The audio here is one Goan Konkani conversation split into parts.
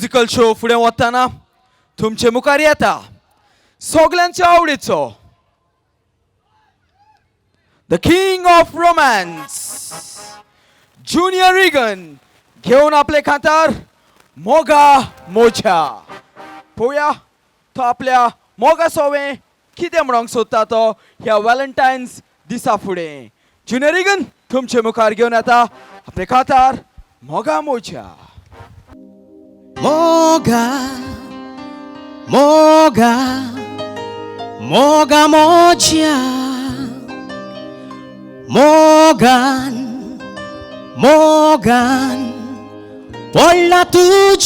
म्युझिकल शो फुडें वतना तुमचे मुखार येता सगल्यांच्या आवडीचो the king of romance Junior Regan घेवन आपले खातार मोगा मोजा. पळोवया तो आपल्या मोगा सोवे कितें म्हणूंक सोदता तो ह्या व्हॅलेंटायन्स दिसा फुडें. ज्युनियर रिगन तुमचे मुखार घेवन येता आपले खातार मोगा मोजा. मोगा मोगा मोगा मोज्या मोगान मोगान पडला तुज्या.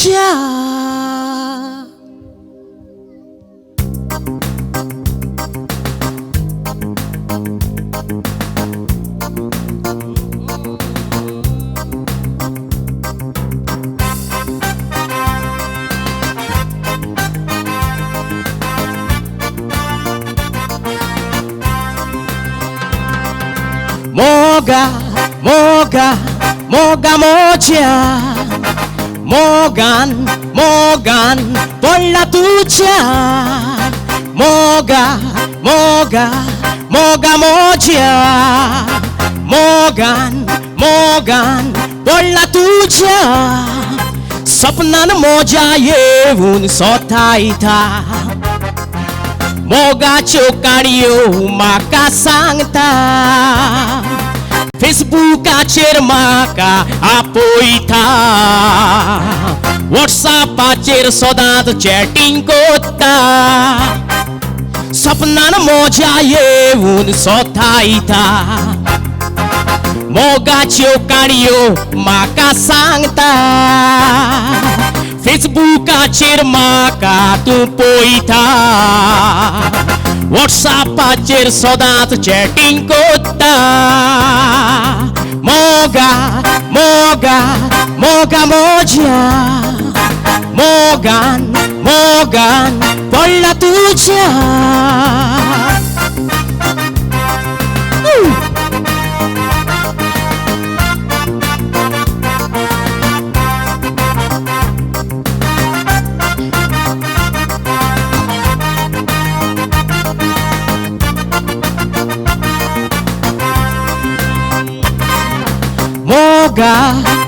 मोगा मोगा मोगा मोज्या मोगान मोगान पडला तुज्या. मोगा मोगा मोगा मोज्या मोगान मोगान पडला तुज्या. सपनान मोजा येवन सोतायता मोगाच्यो काणयो म्हाका सांगता. फेसबुकाचेर म्हाका आपयता वॉट्सॅपाचेर सदांच चॅटींग कोत्ता. सपनान मोजा येवन सोतायता मोगाच्यो काणयो म्हाका सांगता. फेसबुकाचेर म्हाका तूं पळयता वॉट्सॅपाचेर सदांच चॅटींग कोत्ता. मोगा मोगा मोगा मोज्या मोगान मोगान पडला तुज्या. मोगा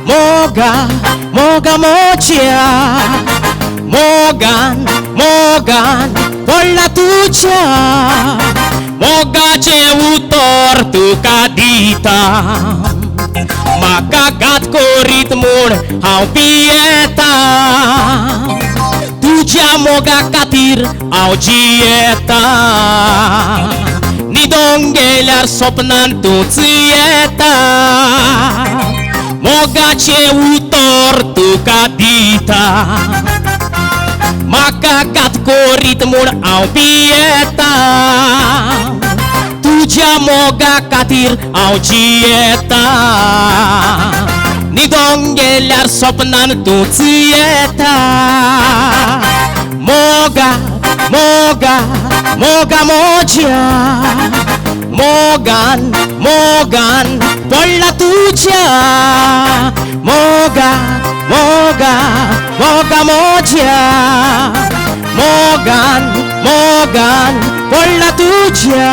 मोगा मोगा मोज्या मोगान मोगान पडला तुज्या. मोगाचें उतर तुका दिता म्हाका घात करीत म्हूण हांव पियेता. तुज्या मोगा खातीर हांव जियेता न्हिदोंक गेल्यार सपनान तूंच येता. मोगाचें उतर तुका दिता म्हाका घात करीत म्हूण हांव पियेता. तुज्या मोगा खातीर हांव जियेता न्हिदोंक गेल्यार सपनान तूंच येता. मोगा मोगा मोगा मोज्या मोगान मोगान पडला तुज्या. मोगा मोगा मोगा मोज्या मोगान मोगान पडला तुज्या.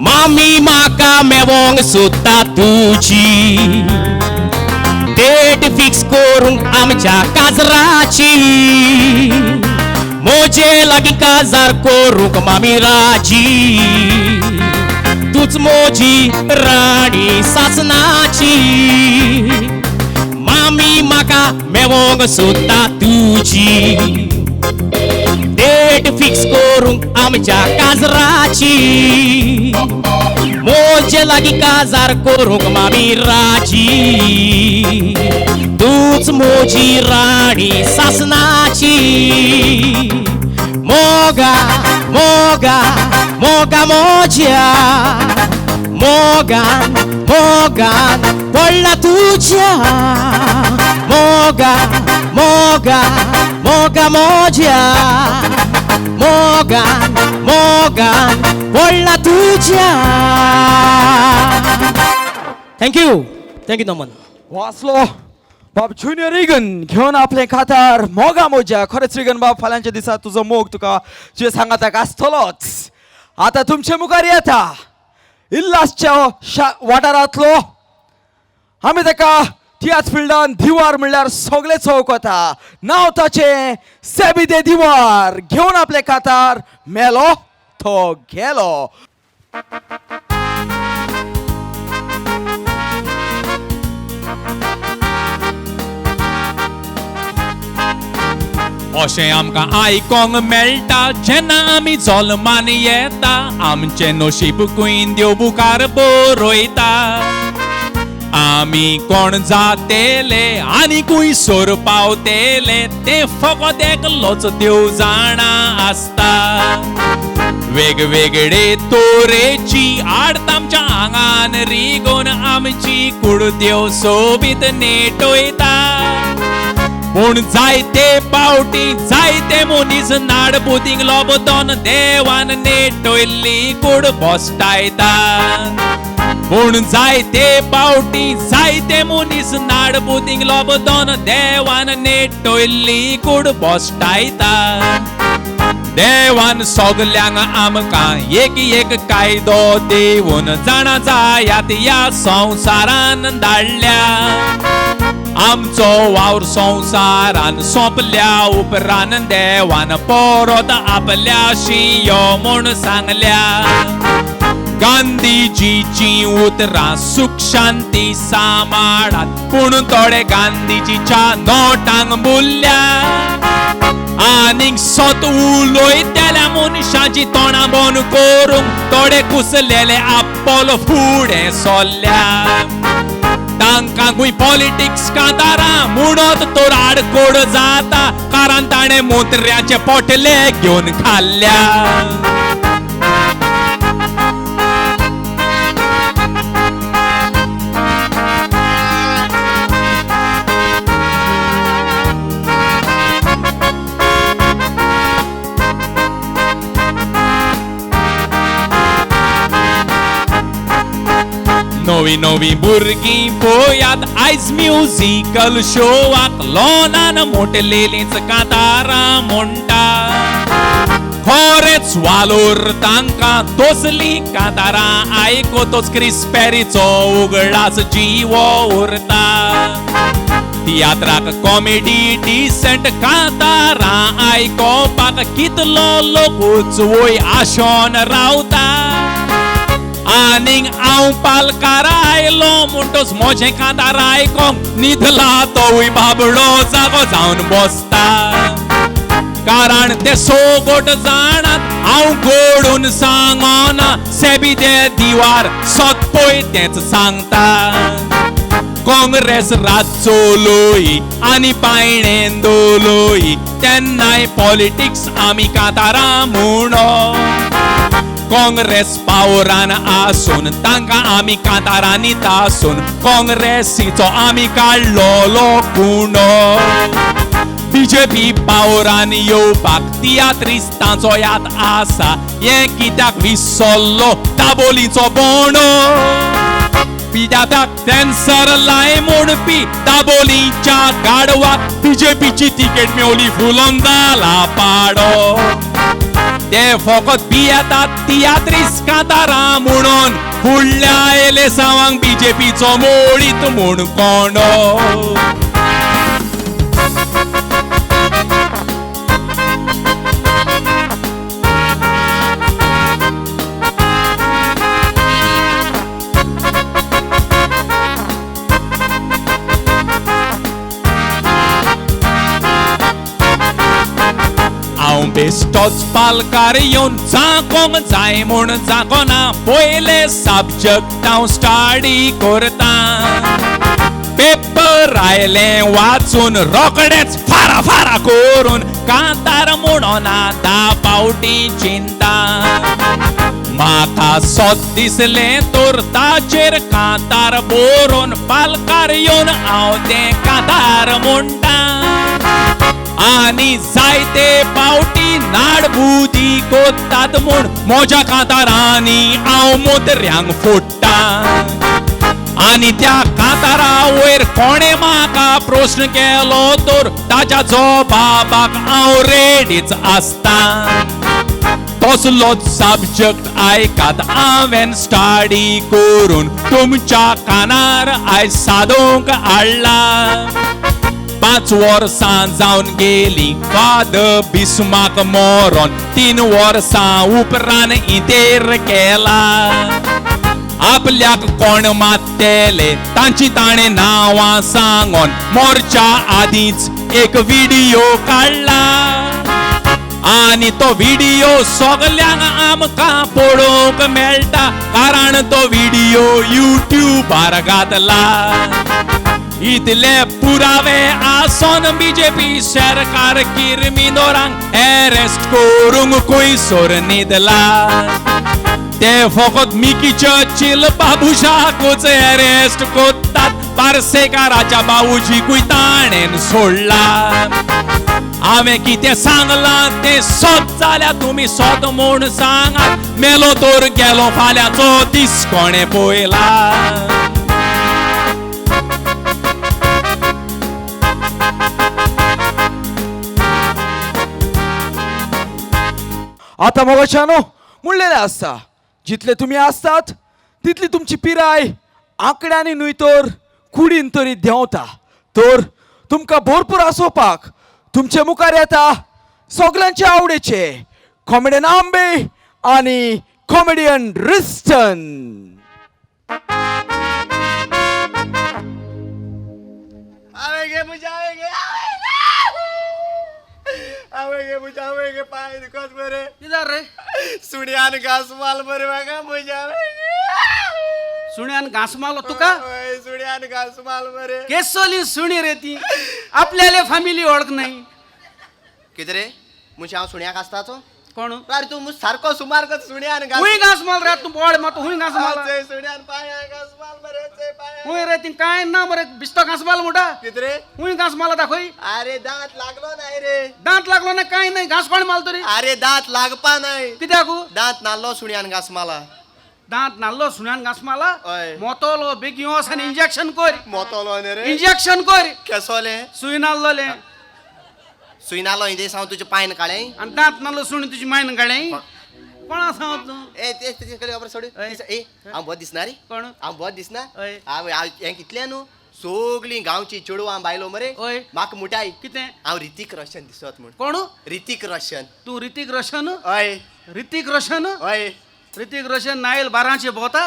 मामी म्हाका मेवोंक सोदता तुजी डेट फिक्स करूंक आमच्या काजराची. म्हजे लागीं काजार करूंक मामी राजी तूंच म्हजी राणी सासनाची. मामी म्हाका मेवोंक सोदता तुजी डेट फिक्स करूंक आमच्या काजराची. म्हजे लागीं काजार करूंक मामी राजी तूंच म्हजी राणी सासनाची. मोगा मोगा मोगा मोज्या मोगान मोगान पडला तुज्या मोगा मोगा मोगा मोज्या मोगान मोगान पडला तुज्या. Thank you, thank you नमन. वाचलो बाब ज्युनियर रिगन घेवन आपले खातार मोगा मोज्या. खरेंच रिगन बाब, फाल्यांच्या दिसा तुजो मोग तुका तुजे सांगाताक आसतलोच. आतां तुमचे मुखार येता इल्लासच्या वाठारांतलो आमी ताका तियात्र फिल्डान दिवार म्हणल्यार सगळे चौक वता. नांव ताचें सेबी दे दिवार. घेवन आपले खातार मेलो तो गेलो. अशें आमकां आयकोंक मेळटा जेन्ना आमी जल्मान येता, आमचें नशीबकूय देव मुखार बरयता. आमी कोण जातेले आनी खुंयसर पावतेले तें फकत एकलोच देव जाणा आसता. वेगवेगळे तरेची आड आमच्या आंगान रिगोवन आमची कूड देव सोबीत नेटयता. पूण जायते पावटी जायते मनीस नाडबुदींक लोबदोन देवान नेटयल्ली कूड भश्टायता. पूण जायते पावटी जायते मनीस नाडबुदींक लोबदोन देवान नेटयल्ली कूड भश्टायता. देवान सगल्यांक आमकां एक एक कायदो दिवन जाणा जायात ह्या संवसारान धाडल्या. आमचो वावर संवसारान सोंपल्या उपरांत देवान परत आपल्याशी यो म्हूण सांगल्या. गांधीजीची उतरां सुख शांती सांबाळात, पूण थोडे गांधीजीच्या नोटांक बुल्ल्या. आनीक सत उलयतल्या मनशाची तोंडां बंद करूंक थोडे कुसलेले आपोल फुडें सरल्या. तांकां पॉलिटिक्स कांतारां म्हणत तर आडकोड जाता, कारण ताणें मोत्र्याचे पोटले घेवन खाल्ल्या. नवी नवी भुरगीं पळयात आयज म्युजिकल शोवाक लोनान मोटलेलींच कांतारां म्हणटा. खरेंच वालोर तांकां तसलीं कांतारां आयकतोच क्रिस पेरीचो उगडास जिवो उरता. तियात्राक कॉमेडी डिसेंट कांतारां आयकोपाक कितलो लोकूच वय आशोन रावता. आनीक हांव पालकार आयलो म्हणटच म्हजें कांतार आयकोंक न्हिदला तोवूय बाबडो जागो जावन बसता. कारण ते सोगोट जाणात हांव गोडून सांगना, सेबी दे दिवार सत पळय तेंच सांगता. काँग्रेस रात चलोय आनी पायणेन दवरय तेन्नाय पॉलिटिक्स आमी कांतारां म्हणो. काँग्रेस पावरान आसून तांकां आमी कांतारांनी तासून काँग्रेसीचो आमी काडलोलो कुंडो. बीजेपी पावरान येवपाक तियात्रिस्तांचो याद आसा, हें कित्याक विसरलो दाबोलीचो बोंडो. पिजाताक कॅन्सर लाय म्हणपी दाबोलीच्या गाडवाक बीजेपीची तिकेट मेवली फुलोन जाला पाडो. ते फकत भियेतात तियात्रिस कांतारां म्हणून फुडल्या एलेसांवांक बीजेपीचो मोडीत म्हूण कोंडो. हांव बेश्टोच पालकार येवन जाकोंक जाय म्हूण जागोना, पयले सबजॅक्ट हांव स्टडी करता. पेपर आयलें वाचून रोखडेंच फारा फारा करून कांतार म्हणोना धा फावटी चिंता. म्हाका सोत दिसलें तर ताचेर कांतार बरोवन पालकार येवन हांव तें कांतार म्हणटा. आनी जायते पावटी नाडबुदी कोत्तात म्हूण म्हज्या कांतारांनी हांव मोतऱ्यांक फोडटा. आनी त्या कांतारा वयर कोणें म्हाका प्रस्न केलो तर ताच्या जबाबाक हांव रेडीच आसता. तसलोच सबजेक्ट आयकात हांवें स्टडी करून तुमच्या कानार आयज सादोवंक हाडला. 5 वर्सां जावन गेली फादर बिस्माक मरोन 3 वर्सां उपरांत इंतेर केला. आपल्याक कोण मात्तेले तांची ताणें नांवां सांगोन मोरच्या आदींच एक व्हिडियो काडला. आनी तो व्हिडियो सगल्यांक आमकां पळोवंक मेळटा कारण तो व्हिडियो युट्यूबार घातला. इतले पुरावे आसोन बीजेपी सरकार किरमिनोरांक एरेस्ट करूंक खंयसर न्हिदला. ते फकत मिकी चर्चिल बाबुशाकूच एरेस्ट कोत्तात पार्सेकाराच्या बाबूजीकूय ताणें सोडला. हांवें कितें सांगलां तें सत जाल्यार तुमी सत म्हूण सांगात. मेलो तर गेलो फाल्यांचो दीस कोणें पळयला. आतां मोगाच्यानो म्हणलेलें आसता जितले तुमी आसतात तितली तुमची पिराय आंकड्यांनी न्हय तर कुडीन तरी देंवता. तर तुमकां भरपूर आसोवपाक तुमचे मुखार येता सगल्यांचे आवडीचे कॉमेडियन आंबे आनी कॉमेडियन रिस्टन. आवेगे बुझावेगे आवेगे बुझावेगे पाय दुखत बरे. कितें रे? सुण्यान घास माल बरे म्हाका बुझावेगे. सुण्यान घांस मारलो तुका? हय, सुण्यान घास माल बरे. केसोली सुणी रे ती, आपल्याले फॅमिली ओळख नाही. कितें रे मुशी हांव सुण्याक आसताचो? कोण? अरे तूं सारको सुमार कर सुण्यान घास. हुंय घांस माल रे तूं बोड मात हुंय घांस माल. सुण्यान पांया घास माल बरे. हुंय रे ती काय ना मरे बिस्तो घांस माल म्हणटा. कितें रे? हुंय घांस माल दाखय. अरे दांत लागलो नाही रे. दांत लागलो ना काय नाही घांस कोण माल तरी? अरे दांत लागपा नाही. कित्याक? दांत नाल्लो सुण्यान घास माला. दांत नाल्लो सुण्यान घांस माला? हय. मोतोलो बेगीन वच आनी इंजेक्शन कर. मोतोलो न्ही रे. इंजेक्शन कर. केसोले? सुय नाल्लोले. सुय नालो इंदे हांव तुज्या पायन काळें. आनी दांत नाल्लो सुणी तुजी मायन काळें. कोण आसा हांव तूं? ए तेच तेजे कडे खबर सोड. ए हांव बरो दिसना रे? कोण? हांव बरो दिसना? हय. हांव हें कितलें न्हू सगळीं गांवची चेडवां बायलो मरे हय. म्हाका मुठाय. कितें? हांव ऋतिक रोशन दिसत म्हूण. कोण? ऋतिक रोशन. तूं ऋतिक रोशन? हय. ऋतिक रोशन? हय. ऋतिक रोशन नायल बारांचे भोंवता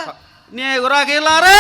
नेगरा गेला रे.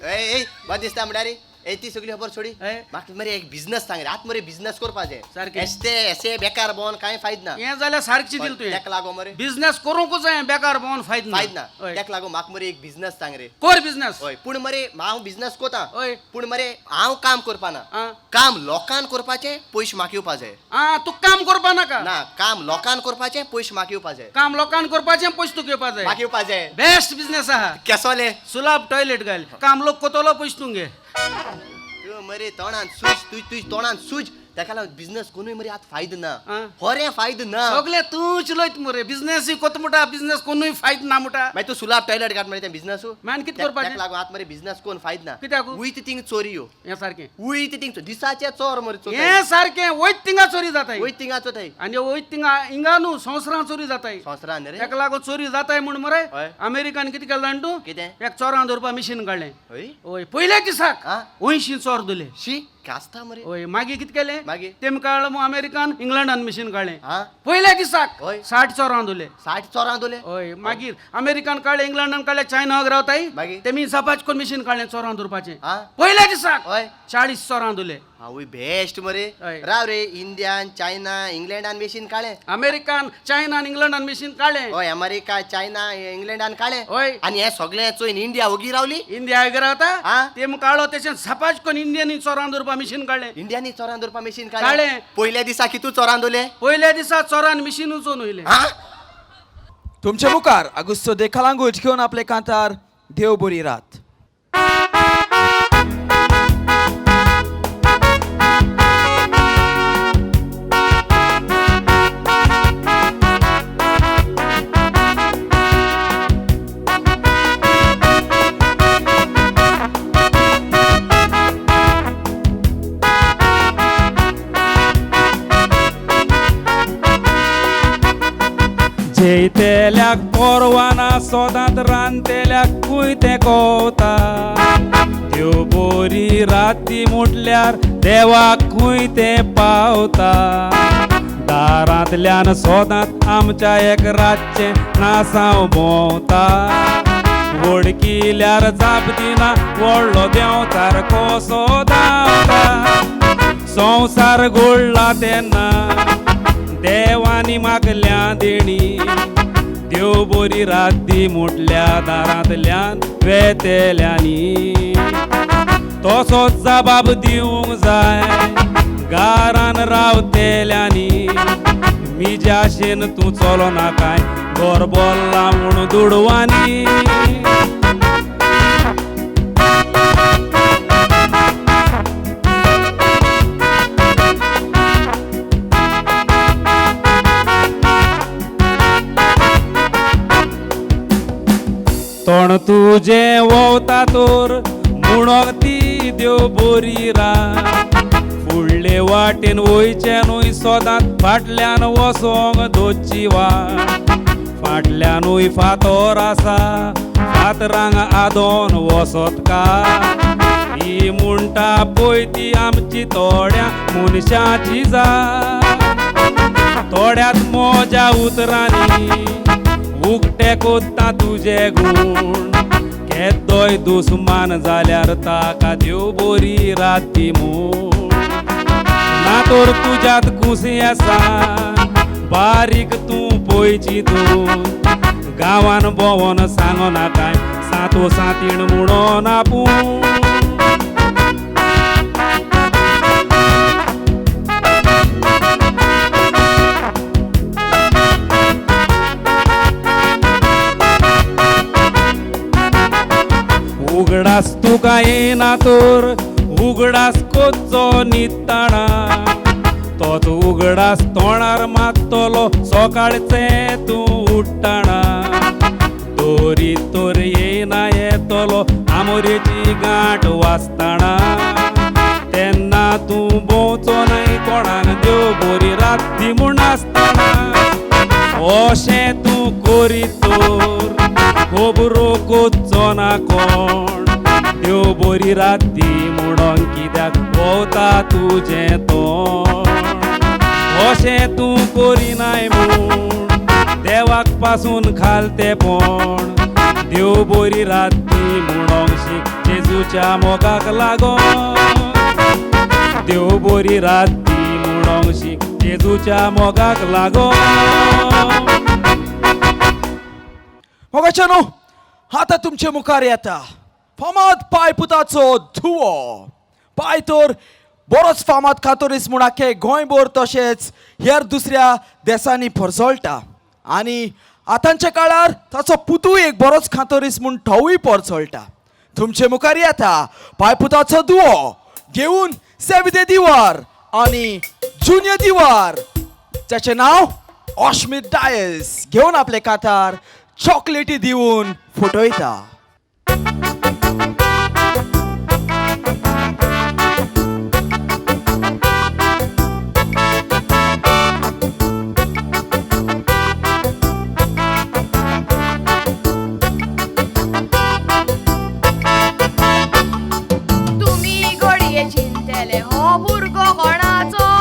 ए ए बरो दिसता म्हणल्यार रे. ए ती सगळी खबर सोडी. हय. म्हाका मरे एक बिझनस सांग रे. आतां मरे बिझनस करपाचें. सारकें. एस्ते एसे बेकार भोंवन कांय फायद ना. हें जाल्यार सारकें दिलें तुवें. तेका लागो मरे बिझनस करूंकूच जाय बेकार भोंवन फायद ना. फायद ना. हय. तेका लागो म्हाका मरे एक बिझनस सांग रे. कर बिझनस. हय पूण मरे हांव बिझनस कोता. हय. पूण मरे हांव काम करपा ना. आं. काम लोकांक करपाचें पयशे म्हाका येवपा जाय. आं तूं काम करपा नाका. ना काम लोकांक करपाचें पयशे म्हाका येवपा जाय. काम लोकांक करपाचें पयशे तुका येवपा जाय. म्हाका येवपा जाय. बेस्ट बिझनस आहा. केसोले? सुलाब टॉयलेट घाल काम लोक कोतलो पयशे तूं घे. तूं मरे तोंडान सूज तुज तुज तोंडान सूज. तेका लागून बिझनस कोणूय मरे आतां फायदो ना. आं. खरें फायदो ना. सगळे तूंच लयत मरे बिझनस कोत म्हणटा बिझनस कोणूय फायदो ना म्हणटा. मागीर तूं सुलाब टॉयलेट काड मरे तें बिझनस. मागीर कितें करपाचें? तेका लागून आतां मरे बिझनस कोण फायदो ना. कित्याक? वयता थिंग चोरी यो. हें सारकें. वयता थिंग दिसाचे चोर मरे चोरताय. हें सारकें वयत थिंगा चोरी जाताय. वयता थिंगा चोरताय. आनी वयत थिंगा हिंगा न्हू संवसारांत चोरी जाताय. संवसारांत रे. तेका लागून चोरी जाताय म्हूण मरे हय. अमेरिकान कितें केलें जाण तूं? कितें? एक चोरां धरपा मिशीन काडलें. हय. हय पयल्या दिसाक आं? 80 चोर धरले. शी कास्ता मरे. हय मागीर कितें केलें? काडलें. मागीर? तेमी काडलो मग अमेरिकान इंग्लंडान मिशीन काडलें. हा? पयल्या दिसाक हय. 60 चोरां दवरले. 60 चोरां दवरले. हय. मागीर अमेरिकान काडलें, इंग्लंडान काडलें, चायनाक रावताय. मागीर? तेमी सपाज करून मिशीन काडलें चोरां दवरपाचें. हा? पयल्या दिसाक हय. 40 चोरां दवरले. हांवूय बेस्ट मरे. हय. राव रे, इंडियान चायना इंग्लंडान मिशीन काडलें. अमेरिकान चायनान इंग्लंडान मिशीन काडलें. हय, अमेरिका चायना इंग्लंडान काडलें. हय. आनी हें सगळें चोयन इंडिया ओगी रावली. इंडिया वगैरे रावता. हा? तेमी काडलो तेशें सपाज करून इंडियानी चोरां दवरपा मिशीन काडलें. इंडियानी चोरां दवरपा मिशीन काडलें. काडलें. पयल्या दिसा कितू चोरां दवरले? पयल्या दिसा चोरान मिशीन उचोवन वयलें. हा? तुमच्या मुखार आगुस्तो दे कलांगूट घेवन आपले कांतार देव बरी रात. जेयतेल्याक पोरवाना सोदांत रांदतेल्याक खूंय तें कोवता. देव बोरी राती म्हटल्यार देवाक खूंय तें पावता. दारांतल्यान सोदांत आमच्या एक रातचें नासांव भोंवता. वडकिल्यार जाप दिना व्हडलो देंवचार कसो धांवता. संवसार घोळ्ळा तेन्ना देवानी मागल्या देणी. देव बोरी रात दी म्हटल्या दारांतल्यान वेतेल्यांनी. तसोच जबाब दिवंक जाय गारान रावतेल्यांनी. मिज्याशेन तूं चलो ना काय घर बोल्ला म्हूण दुडवांनी. तोंड तुजें वोवता तर म्हणोंक ती देव बोरी रात. फुडले वाटेन वयचें न्हय सोदांत फाटल्यान वसोंक दोची वाट. फाटल्यानूय फातोर आसा फातरांक आदोन वसत का. ही म्हणटा पळय ती आमची थोड्या मनशाची जात. थोड्यात मोज्या उतरांनी उगटे कोत्ता तुजे गूण. केदोय दुस्मान जाल्यार ताका देव बोरी राती म्हूण. ना तर तुज्यात कुशी आसा बारीक तूं पळयची तूं. गांवान भोंवोन सांगना कांय सातो सातीण म्हणोन आपूण. उगडास तुका येना तर उगडास कोच्चो न्हिदताना. तोच उगडास तोंडार मात्तलो सकाळचें तूं उठ्ठाना. दोरी तर येना येतलो आमोरेची गांठ वाचताना. तेन्ना तूं भोंवचो न्हय कोणाक देव बोरी रात दी म्हूण आसतना. अशें तूं करीत तर खबरो कोच्चो ना कोण. देव बोरी रात दी म्हणोन कित्याक भोंवता तुजें तोंड. अशें तूं करिनाय म्हूण देवाक पासून खालतेपण. देव बोरी रात दी म्हणोंक शीक जेजूच्या मोगाक लागोन. देव बोरी रात दी म्हणोंक शीक जेजूच्या मोगाक लागोन. मोगाच्यानो, आतां तुमचे मुखार येता फामाद पायपुताचो धुवो. पाय तर बरोच फामाद कातोरीस म्हूण आख्खे गोंयभर तशेंच हेर दुसऱ्या देसांनी परजळटा. आनी आतांच्या काळार ताचो पुतूय एक बरोच खातोरीस म्हूण तोवूय परजळटा. तुमचे मुखार येता पायपुताचो दुवो घेवन सेविदे दिवार आनी जुनियर दिवार, जाचें नांव ऑश्मीत डायस, घेवन आपले कातार चॉकलेटी दिवन फटयता. तुमी घडये चिंतले हो भुरगो कोणाचो.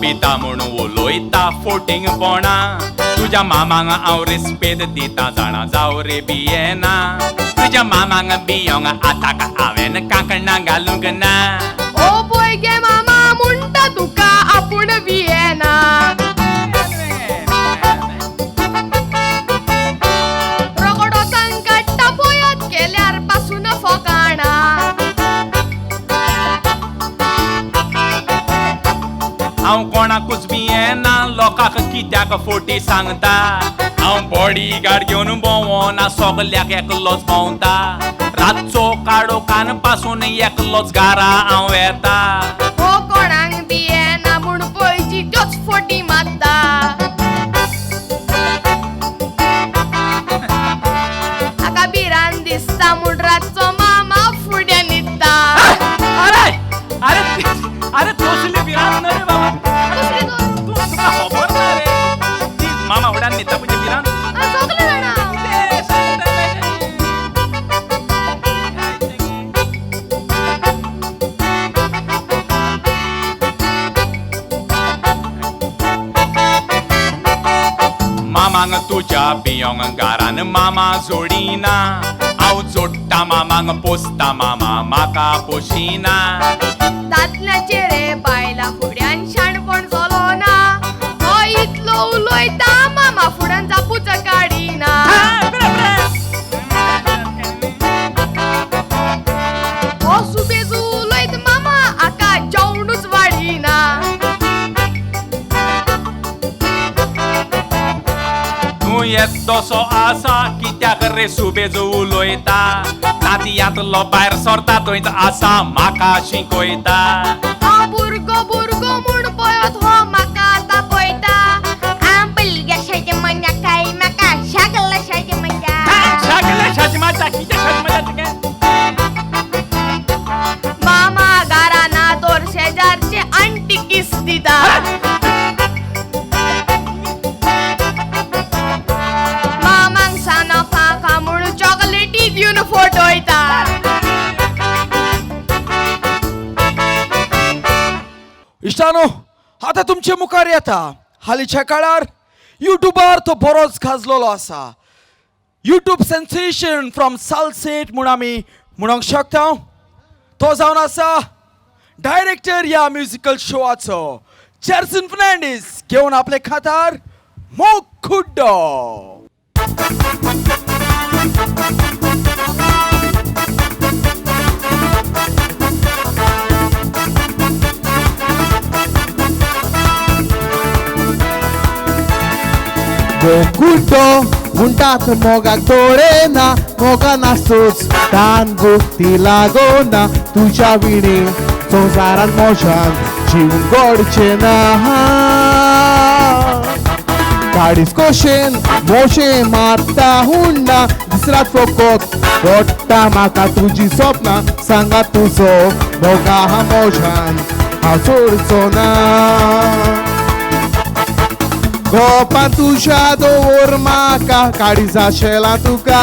पिता म्हणून उलयता फोटिंगपणा. तुज्या मामांक हांव रेस्पेद दिता जाणा जाव रे भियेना. तुज्या मामांक भियोंक आतां हांवें कांकणां घालूंक ना. ओ पळय गे मामा म्हणटा तुका आपूण भियेना. रोकडो संकट पळयत केल्यार पासून फोकाणा. हांव कोणाकूच भियेना, लोकांक कित्याक फोटी सांगता. हांव बॉडी गार्ड घेवन भोंवना, सगल्याक एकलोच भोंवता. रातचो काळोखान पासून एकलोच घरा हांव येता. हो कोणाक भियेना म्हूण पयची त्योच फोटी मारता. हाका भिरांत दिसता म्हूण रातचो मामा फुडें न्हिदता. अरे अरे अरे तसली भिरांत न्हय रे बाबा. कसली तर? तुका खबर ना रे, ती मामा फुड्यान न्हिदता म्हणजे भिरांत. सगलें जाणा. कितें सांगता मामांक तुज्या भियोंक घरान मामा जोडिना. हांव जोडटा मामांक पोसता, मामा म्हाका पोशिना. दादल्याचे रे बायला फुड्यान शाणपण चलो ना. हो इतलो उलयता मामा फुड्यान जापूच काडिना. हो सुबेजू उलयत मामा हाका जेवणूच वाडिना. तूं येदोसो आसा कित्याक रे सुबेज उलयता. तातयांतलो भायर सरता थंयच आसा म्हाका शिकयता. हांव भुरगो भुरगो म्हूण पळयत हो म्हाका तापयता. हांव भुरग्याशाचे मजा काय म्हाका शागलाशाची मजा. शागलाशाची मजा कितें शाची मजा तुगे? मामा घरा ना तर शेजारचे आंटी किस दिता. मामांक साना फाका म्हूण चॉकलेटी दिवन फटयता. इश्टानो, आतां तुमचे मुखार येता हालींच्या काळार युट्यूबार तो बरोच गाजलेलो आसा. युट्यूब सेन्सेशन फ्रॉम सालसेट म्हूण आमी म्हणूंक शकता. तो जावन आसा डायरेक्टर ह्या म्युजिकल शोआचो जेर्सन फर्नांडीस घेवन आपले खातार मोग खुड्डो. मोगुड्डो म्हणटात मोगाक दोळे ना, मोगा नासतोच तान गुप्ती लागोना. तुज्या विणे संवसारान मोजान जीवन गोडचें ना. काडीस कोशेन मोशें मारता हुंडा, दिसरात फकत पडटा म्हाका तुजी सपनां. सांगा तुजो मोगा मोजान हांव सोडचो ना. गोपां तुज्या दवर म्हाका काळीजा शेलां तुका.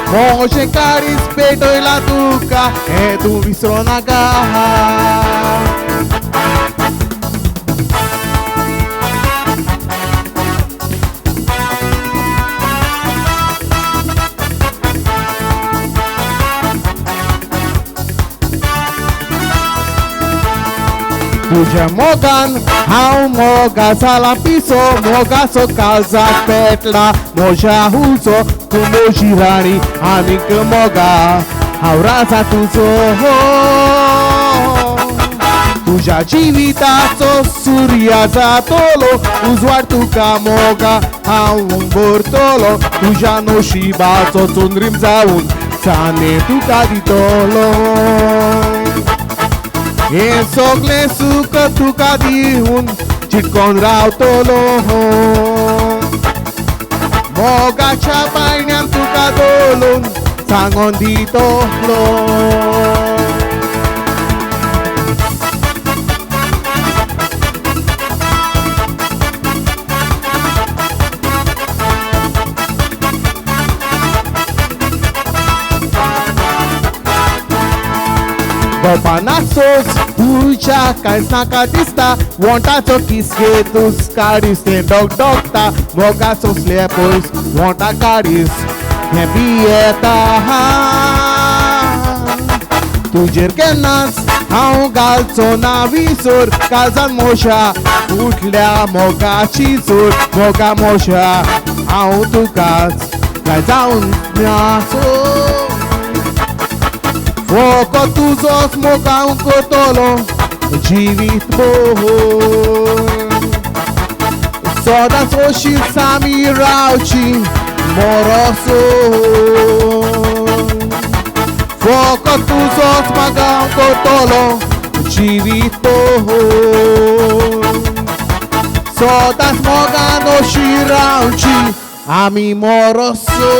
म्हजें काळीज पेटयलां तुका हें तूं विसरो नाका. तुज्या मोगान हांव मोगा जाला पिसो, मोगाचो काळजाक पेटला म्हज्या हुचो. तूं म्हजी राणी आनीक मोगा हांव राजा तुजो. तुज्या जिविताचो सुर्या जातलो, उजवाड तुका मोगा हांव भरतलो. तुज्या नशिबाचो चंद्रीम जावन चाने तुका दितलो. हें सगळें सुख तुका दिवन चिटकोन रावतलो. मोगाच्या पायण्यान तुका दवरून सांगोन दितलो. गोपाना सोस तुज्या कांयच नाका दिसता वोंटाचो किस घे तूस काडीस तें डॉग डॉगता मोगा सोंसले पयस वोंटा काडीस हें भियेता. तुजेर केन्नाच हांव घालचो ना विसर काळजान मोशा उठल्या मोगाची जोर मोगा मोशा हांव तुकाच काय जावन नासो फकत तुजोच मोग हांव करतलो जिवीत भर सदांच अशीच आमी रावची मोरोसो फकत तुजोच मोग हांव करतलो जिवीत भर सदांच मोगान अशी रावची आमी मोरोसो.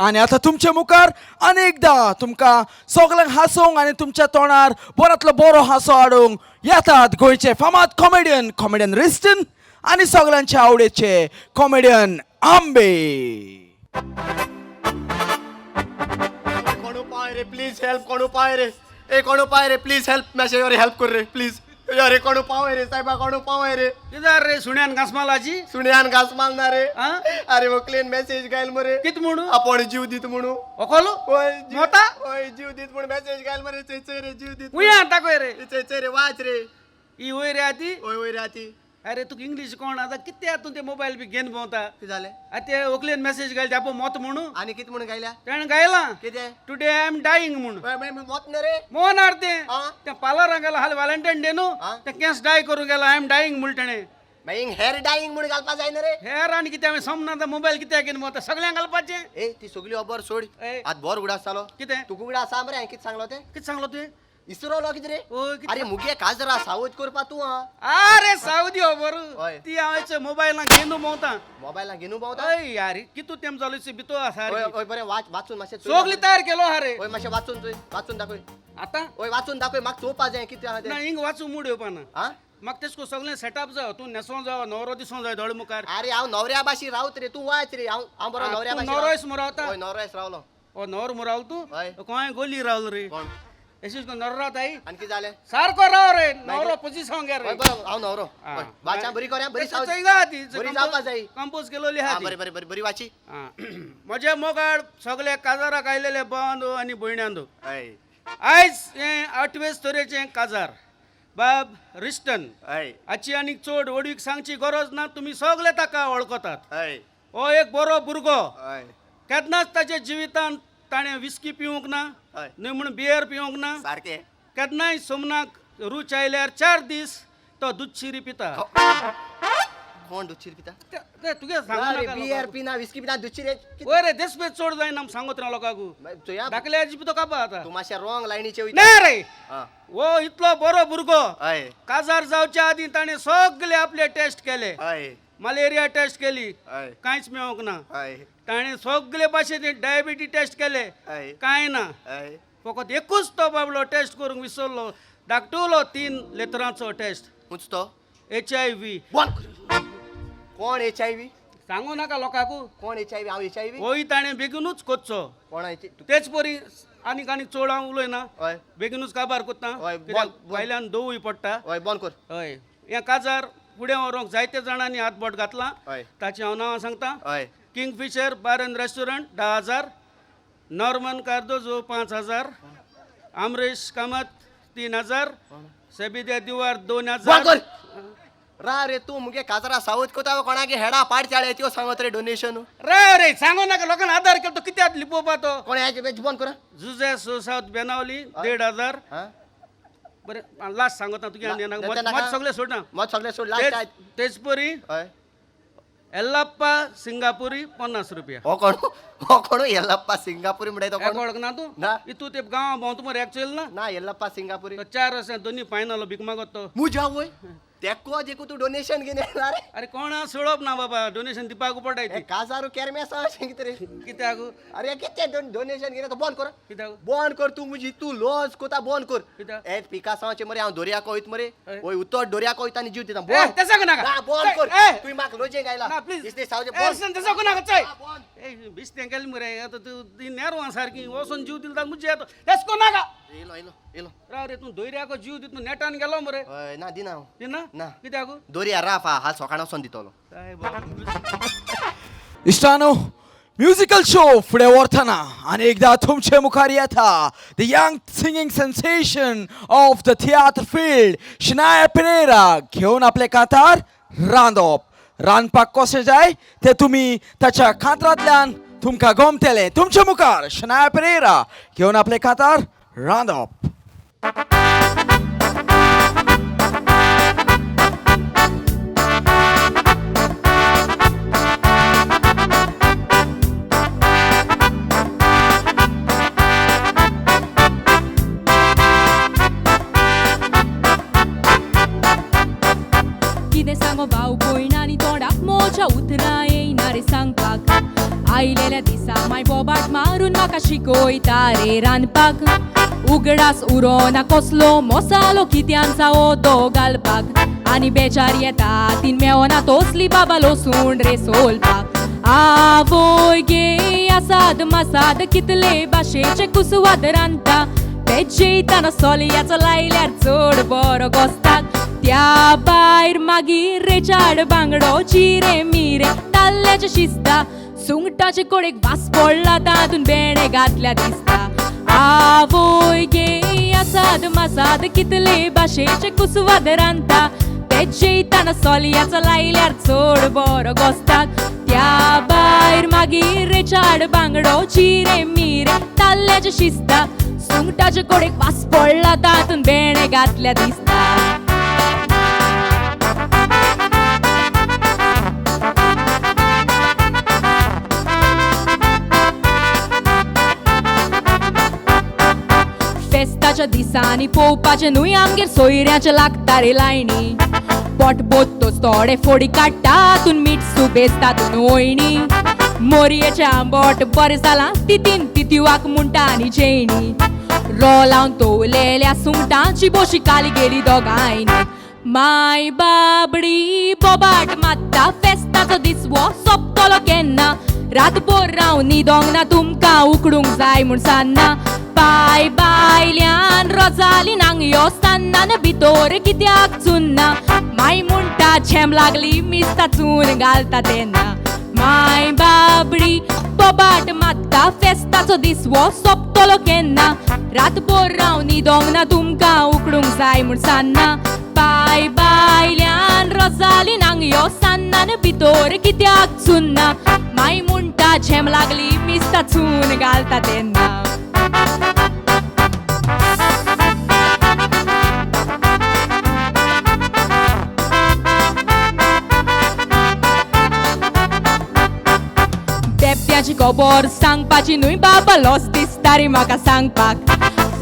आनी आतां तुमच्या मुखार अनेकदा तुमकां सगल्यांक हांसोवंक आनी तुमच्या तोंडार बरोतलो बरो हांसो हाडूंक येतात गोंयचे फामाद कॉमेडियन कॉमेडियन रिस्टन आनी सगल्यांचे आवडीचे कॉमेडियन आंबे. कोण उपाय रे प्लीज हेल्प कोण उपाय रे ए कोण उपाय रे प्लीज हेल्प मातशें your help कर रे प्लीज अरे कोण पावय रे साहेबा कोण पावय रे कित्याक रे सुण्यान घांस मारलाची सुण्यान घांस मारना रे. अरे वकलेन मेसेज घायल मरे कित म्हणू आपण जीव दीत म्हणू वकलो होय मोता होय जीव दीत म्हण मेसेज घायल मरे चय रे जीव दीत उया दाखय रे चय रे वाच रे ही वय रे आती होय वय रे आती. अरे तुका इंग्लीश कोण आतां कितें तूं ते मोबायल बी घेवन भोंवता कितें जालें आतां ते वकलेन मेसेज घायल आपो मोत म्हणू आनी कितें म्हणून घायल्या तेणें घायलां कितें टुडे I am dying म्हूण मोत न्ही रे मोनार तें तें पार्लरान गेला हाल व्हॅलेंटायन डे न्हू तें केंस डाय करूंक गेला I am dying म्हूण तेणें मागीर हेअर डायिंग म्हूण घालपा जायना रे हेअर आनी कितें हांवें समना आतां मोबायल कित्याक घेवन भोंवता सगळ्यांक घालपाचें. ए ती सगळी खबर सोड आतां बरो उगडास जालो कितें तुका उगडास आसा मरे हांवें कितें सांगलो तें कितें सांगलो तुवें इसरोलो कितें रे? अरे मुगे काजरा सावध करपा तूं. अरे सावदी खबर ती हांव मोबायलान घेवन भोंवता. मोबायलान घेवन भोंवता? हय यार कितू तेम जालो भितू आसा. हय बरें वाच वाचून मातशें सगळी तयार केलो हा रे. हय मातशें वाचून तुवें वाचून दाखय आतां. हय वाचून दाखय म्हाका चोवपा जाय कितें आहा तें. ना हिंग वाचूं मूड येवपा ना. म्हाका तेश सगळें सेटअप जाय, तूं न्हेसों जाय, न्हवरो दिसों जाय दोळे मुखार. अरे हांव न्हवऱ्या भाशेन रावत रे, तूं वाच रे. हांव हांव बरो न्हवऱ्या भाशेन. न्हवरोयस मुरावता? हय न्हवरोयस रावलो. ओ न्हवर मुरावलो तूं? कोण गोली रावलो रे? अशीच न्हवरो रावता आई? आनी कितें जालें? सारको राव रे, न्हवरो पोजिशन घे रे. बरो हांव न्हवरो. वाचा बरी कोऱ्या, बरी बरी जावपा जाय. कंपोज केलोली आहा. बरी बरी बरी बरी वाची. म्हज्या मोगाळ सगळे काजाराक आयलेले बंधू आनी भयण्यांदो, आयज हें आठवेच तरेचें काजार बाब रिस्टन हाची आनी चड व्हडवीक सांगची गरज ना, तुमी सगळे ताका वळखतात. हो एक बरो भुरगो, केन्नाच ताच्या जिवितांत ताणें विस्की पिवंक ना, न्हय म्हूण बियर पिवंक ना, सारकें केन्नाय सोमनाक रूच आयल्यार 4 दीस तो दुधशिरी पिता. कोण दुधशिरी पिता? तुगे सांगू बियर पिना, विस्की पिना, दुधशिरी. वय रे देशभेद चड जायना सांगत राव लोकांक. धाकल्याची तो कापा आतां तूं मातशें रॉंग लायनीचे ना रे. हो इतलो बरो भुरगो, काजार जावच्या आदीं ताणें सगळे आपले टेस्ट केले, मलेरिया टेस्ट केली, कांयच मेळोंक ना. ताणें सगळे भाशेन डायबिटी टेस्ट केले, कांय ना. फकत एकूच तो बाबलो टेस्ट करूंक विसरलो, धाकटुलो 3 लेतरांचो टेस्ट. उंच तो HIV. कोण HIV? सांगू नाका लोकांक. कोण HIV? हांव HIV? होय ताणें बेगीनूच करचो. कोण? तेच परी आनीक आनीक चड हांव उलयना, बेगीनूच काबार करता, वयल्यान दोवूय पडटा. हय बंद कर. हय हें काजार फुडें व्हरूंक जायते जाणांनी हात बोट घातलां, ताचें हांव नांवां सांगता. Kingfisher bar and restaurant 10,000, Norman Cardozo 5,000, Amresh Kamat 3,000, सेबिद्या दिवार 2,000. रा रे तूं मुगे काजरा सावध कोता कोणागे हेडा पाड चाळे त्यो सांगत रे डोनेशन. रे रे सांगू नाका लोकांना आधार केलो तो कित्याक लिपोवपा तो. कोण हें बंद कर. जुजे सावथ बेनावली 1,500. बरें लास्ट सांगता तुगे मत सगळें सोडना, मत सगळें सोड लास्ट. तेच परी येल्लाप्पा सिंगापुरी 50 रुपया. हो कोण? हो कोण येल्लाप्पा सिंगापुरी म्हणटा तो कोण? वळखना तूं? ना. तूं ते गांवां भोंवता मरे एक्चुअल ना? ना येल्लाप्पा सिंगापुरी 4 वर्सां दोनी फायनल भीक मागत तो. मुज्या वय तेको जेको तूं डोनेशन घेवन येयला रे. अरे कोणा सोडप ना बाबा, डोनेशन दिवपाक पडटा. काजारू केरमेस अशें कितें रे? कित्याक? अरे कितें डोनेशन घेवन तो बंद कर. कित्याक बंद कर तूं मुजी, तूं लॉस कोता बंद कर. कित्याक? ए पिकासांवाचे मरे हांव दोरयाक वयत मरे, वय उतर दोरयाक वयता आनी जीव दिता. बंद तें सांगू नाका. बंद कर. तुवें म्हाका लजेक आयला. ना प्लीज इतलें सावजे बंद. तें सांगू नाका. चोय ए बिस्तें केलें मरे आतां तूं ती नेरवां सारकी वचोन जीव दिल मुज्जे येता येसको नाका. येयलो येयलो येयलो. राव रे, तूं दोयऱ्याको जीव दित नेटान गेलो मरे. हय ना दिना हांव. दिना? ना. कित्याक? दोरया राफ हा हाल सकाळ वचोन दितलो. इश्टानो, म्युझिकल शो फुडें व्हरतना आनी एकदां तुमचे मुखार येता the young singing sensation of the theatre field Shinaya Pereira घेवन आपले कांतार रांदप. रांदपाक कशें जाय तें तुमी ताच्या कांतरांतल्यान तुमकां गमतलें. तुमचे मुखार शनाया पेरेरा घेवन आपले कांतार रांदप. कितें सांगो भाव भयण आनी तोंडाक मोच्या उतरां येयना रे सांगपाक. आयलेल्या दिसा माय बोबाट मारून म्हाका शिकयता रे रांदपाक. उगडास उरोना कसलो मसालो कित्यान जावो तो घालपाक. आनी बेजार येता तीन मेवना तोसली बाबा लसूण रे सोलपाक. आवय गे आसाद मासाद कितले भाशेचे कुसवाद रांदता. पेजेताना सोलयाचो लायल्यार चड बरो गोस्ताक. त्या भायर मागीर रेचाड बांगडो चिरे मिरे ताल्ल्याचे शिजता. सुंगटाचे कोडेक वास पडला तातून बेणे घातल्या दिसता. आवय गे आसाद मासाद कितले भाशेचे कुसवाद रांदता. पेजेताना सोलयाचो लायल्यार चड बरो गोस्ताक. त्या भायर मागीर रेचाड बांगडो चिरे मिरे ताल्ल्याचे शिजता. सुंगटाचे कोडेक वास पडला तातून बेणे घातल्या दिसता. फेस्ताच्या दिसांनी पोवपाचें न्हय आमगेर सोयऱ्याचें लागता रे लायणी. पोट बोत्तोच थोडे फोडी काडटा तातून मीठ सुबेज तातून वयणी. मोरयेचें आंबट बरें जालां तितीन तितिवाक म्हणटा आनी जेयणी. रो लावन तोवलेल्या सुंगटांची बोशी काली गेली दोगांयनी. माय बाबडी बोबाट मात्ता फेस्ताचो दीस वो सोंपतलो केन्ना. रातभर रावन न्हिदोंक ना तुमकां उकडूंक जाय म्हूण सान्नां. पाय बायल्यान रोजाली नांग यो सान्नान भितर कित्याक चुन्ना. माय म्हणटा झेम लागली मिस्ता चून घालता तेन्ना. माय बाबडी बोबाट मात्ता फेस्ताचो दीस वो सोंपतलो केन्ना. रातभर रावन न्हिदोंक ना तुमकां उकडूंक जाय म्हूण सान्नां. पाय बायल्यान रोजाली नांग यो सान्नान भितर कित्याक चुन्ना. माय म्हणटा झेम लागली मिस्ता चून घालता तेन्ना. बेबद्याची खबर सांगपाची न्हय बाबा लॉस दिसता रे म्हाका सांगपाक.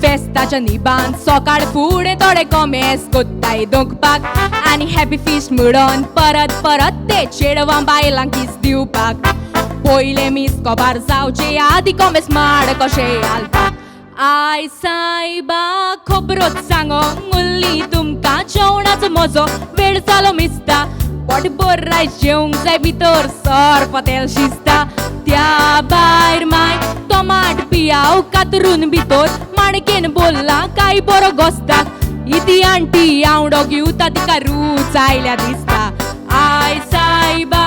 फेस्ताच्या निबान सकाळ फुडें थोडे कोमेस कोत्ताय दोंकपाक. आनी हॅपी फिस्ट म्हणून परत परत ते चेडवां बायलांक किस दिवपाक. पयले मीस कबार जावचे आदी कोमेस माड कशें घालपाक. I सायबा खबरोच सांगोंक उरली तुमकां जेवणाचो म्हजो वेळ जालो मिसता. पोटभर रायस जेवंक जाय भितर सर पतेल शिजता. त्या भायर माय टोमाट पियाव कातरून भितर माणकेन बोल्ला काय बरो गोस्ताक. इती आंटी आवडो घेवता तिका रूच आयल्या दिसता. I सायबा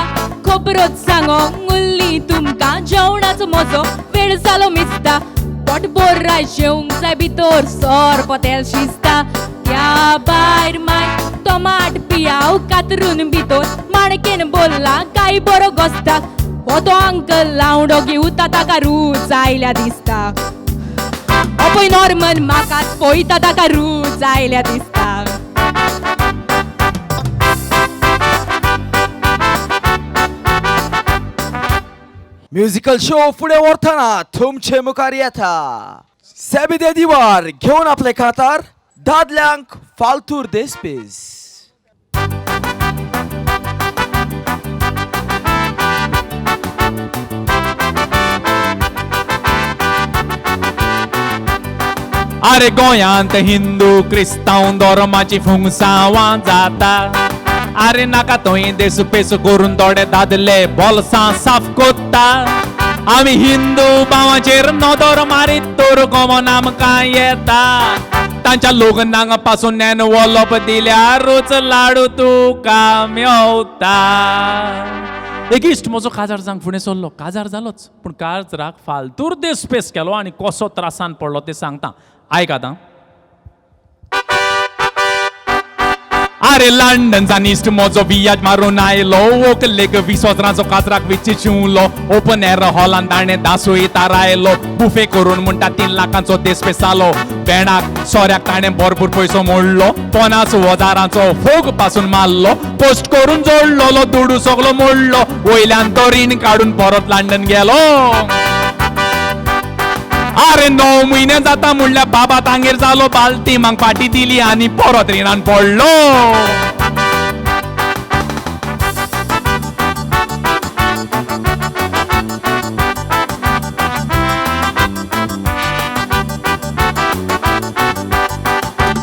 खबरोच सांगोंक उरली तुमकां जेवणाचो म्हजो वेळ जालो मिसता. पोटभर रायस जेवंक जाय भितर सर पतेल शिजता. त्या भायर माय टोमाट पियाव कातरून भितर माणकेन बोल्ला काय बरो गोस्ताक. हो तो अंकल लावडो घेवता ताका रूच आयल्या दिसता. अपय नॉर्मन म्हाकाच पळयता ताका रूच आयल्या दिसता. म्युझिकल शो फुडें व्हरतना तुमचे मुखार येता सेबी दे दिवार घेवन आपले कांतार दादल्यांक फालतूर देसपेस. अरे गोंयांत हिंदू क्रिस्तांव धर्माची फुंगसांवां जाता. अरे नाका थंय देसू पेसू करून थोडे दादले बोल्सां साफ कोत्ता. आमी हिंदू भावांचेर नदर मारीत तर गमन आमकां येता. तांच्या लग्नांक पासून एनवलप दिल्यारूच लाडू तुका मेवता. एक इश्ट म्हजो काजार जावंक फुडें सरलो. काजार जालोच, पूण काजराक फालतूर देसपेस केलो आनी कसो त्रासान पडलो तें सांगता, आयक आतां. अरे लंडनचा इश्ट म्हजो वियाज मारून आयलो, व्हंकलेक 20 वजरांचो काजराक विची शिंवलो. ओपन एअर हॉलान ताणें दासूय तारायलो, बुफे करून म्हणटा 3 लाखांचो देसपेस जालो. भेणाक सोऱ्याक ताणें भरपूर पयसो मोडलो, 50 हजारांचो फोग पासून मारलो. पोस्ट करून जोडलोलो दुडू सगलो मोडलो, वयल्यान तो रीण काडून परत लंडन गेलो. अरे 9 म्हयने जाता म्हणल्यार बाबा तांगेर जालो, बालती मांग फाटी दिली आनी परत रिणान पडलो.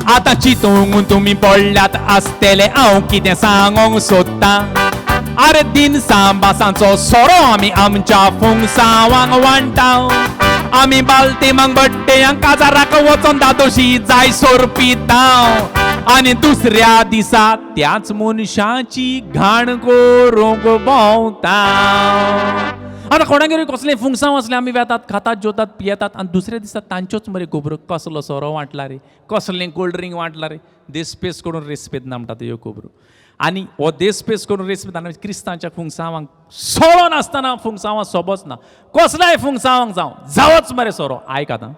आतां चिंतूंक तुमी पडल्यात आसतले हांव कितें सांगोंक सोदतां. अरे दिनसां सोरो आमी आमच्या फुंगसांवांक वांटा. आमी बालतेमांक बड्डेयांक काजाराक वचोन दादोशी जाय सोर पिता आनी दुसऱ्या दिसा त्याच मनशाची घाण करूंक भोंवता. आतां कोणागेरूय कसलें फुंगसांव आसलें आमी वेतात, खातात, जेवतात, पियेतात आनी दुसऱ्या दिसा तांच्योच मरे गोबरो कसलो सोरो वांटला रे, कसलें कोल्ड ड्रिंक वांटला रे, देसपेस करून रेस्पेद ना म्हणटा त्यो गोबरो. आनी हो देसपेस करून रेस्पेद आनी क्रिस्तांच्या फुंगसांवांक सोरो नासतना फुंगसांवां सोबच ना, कसल्याय फुंगसांवांक जावं जावच मरे सोरो. आयक आतां.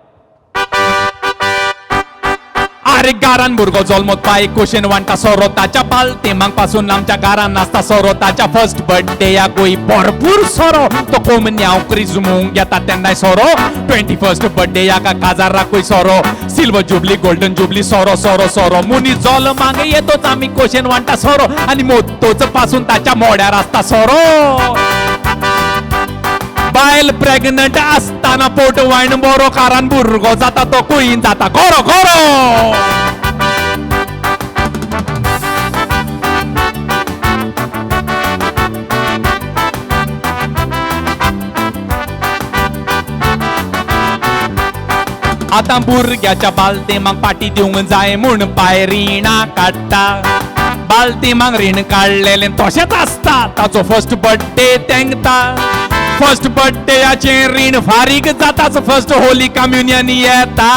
अरे गारान भुरगो जल्मत पाय कुशेन वांटा सोरो, ताच्या बालतेमांक पासून आमच्या गारान नासता सोरो. ताच्या फर्स्ट बर्थडेयाकूय भरपूर सोरो, तो कोमन्याव क्रिजमूंक येता तेन्नाय सोरो. 21st बर्थडेयाक काजाराकूय सोरो, सिल्वर जुबली गोल्डन जुबली सोरो सोरो सोरो. मुनी जल्मांक येतोच आमी कोशेन वांटा सोरो आनी मोतोच पासून ताच्या मोड्यार आसता सोरो. बायल प्रेग्नंट आसतना पोट वायन बरो, कारण भुरगो जाता तो कुईन जाता गोरो गोरो. आतां भुरग्याच्या बालतेमांक पाटी दिवंक जाय म्हूण पाय रिणां काडटा. बालतेमांक रीण काडलेलें तशेंच आसता, ताचो फर्स्ट बर्थडे तेंकता. फर्स्ट बर्थडेयाचें रीण फारीक जाताच, फर्स्ट होली कम्युनियन येता.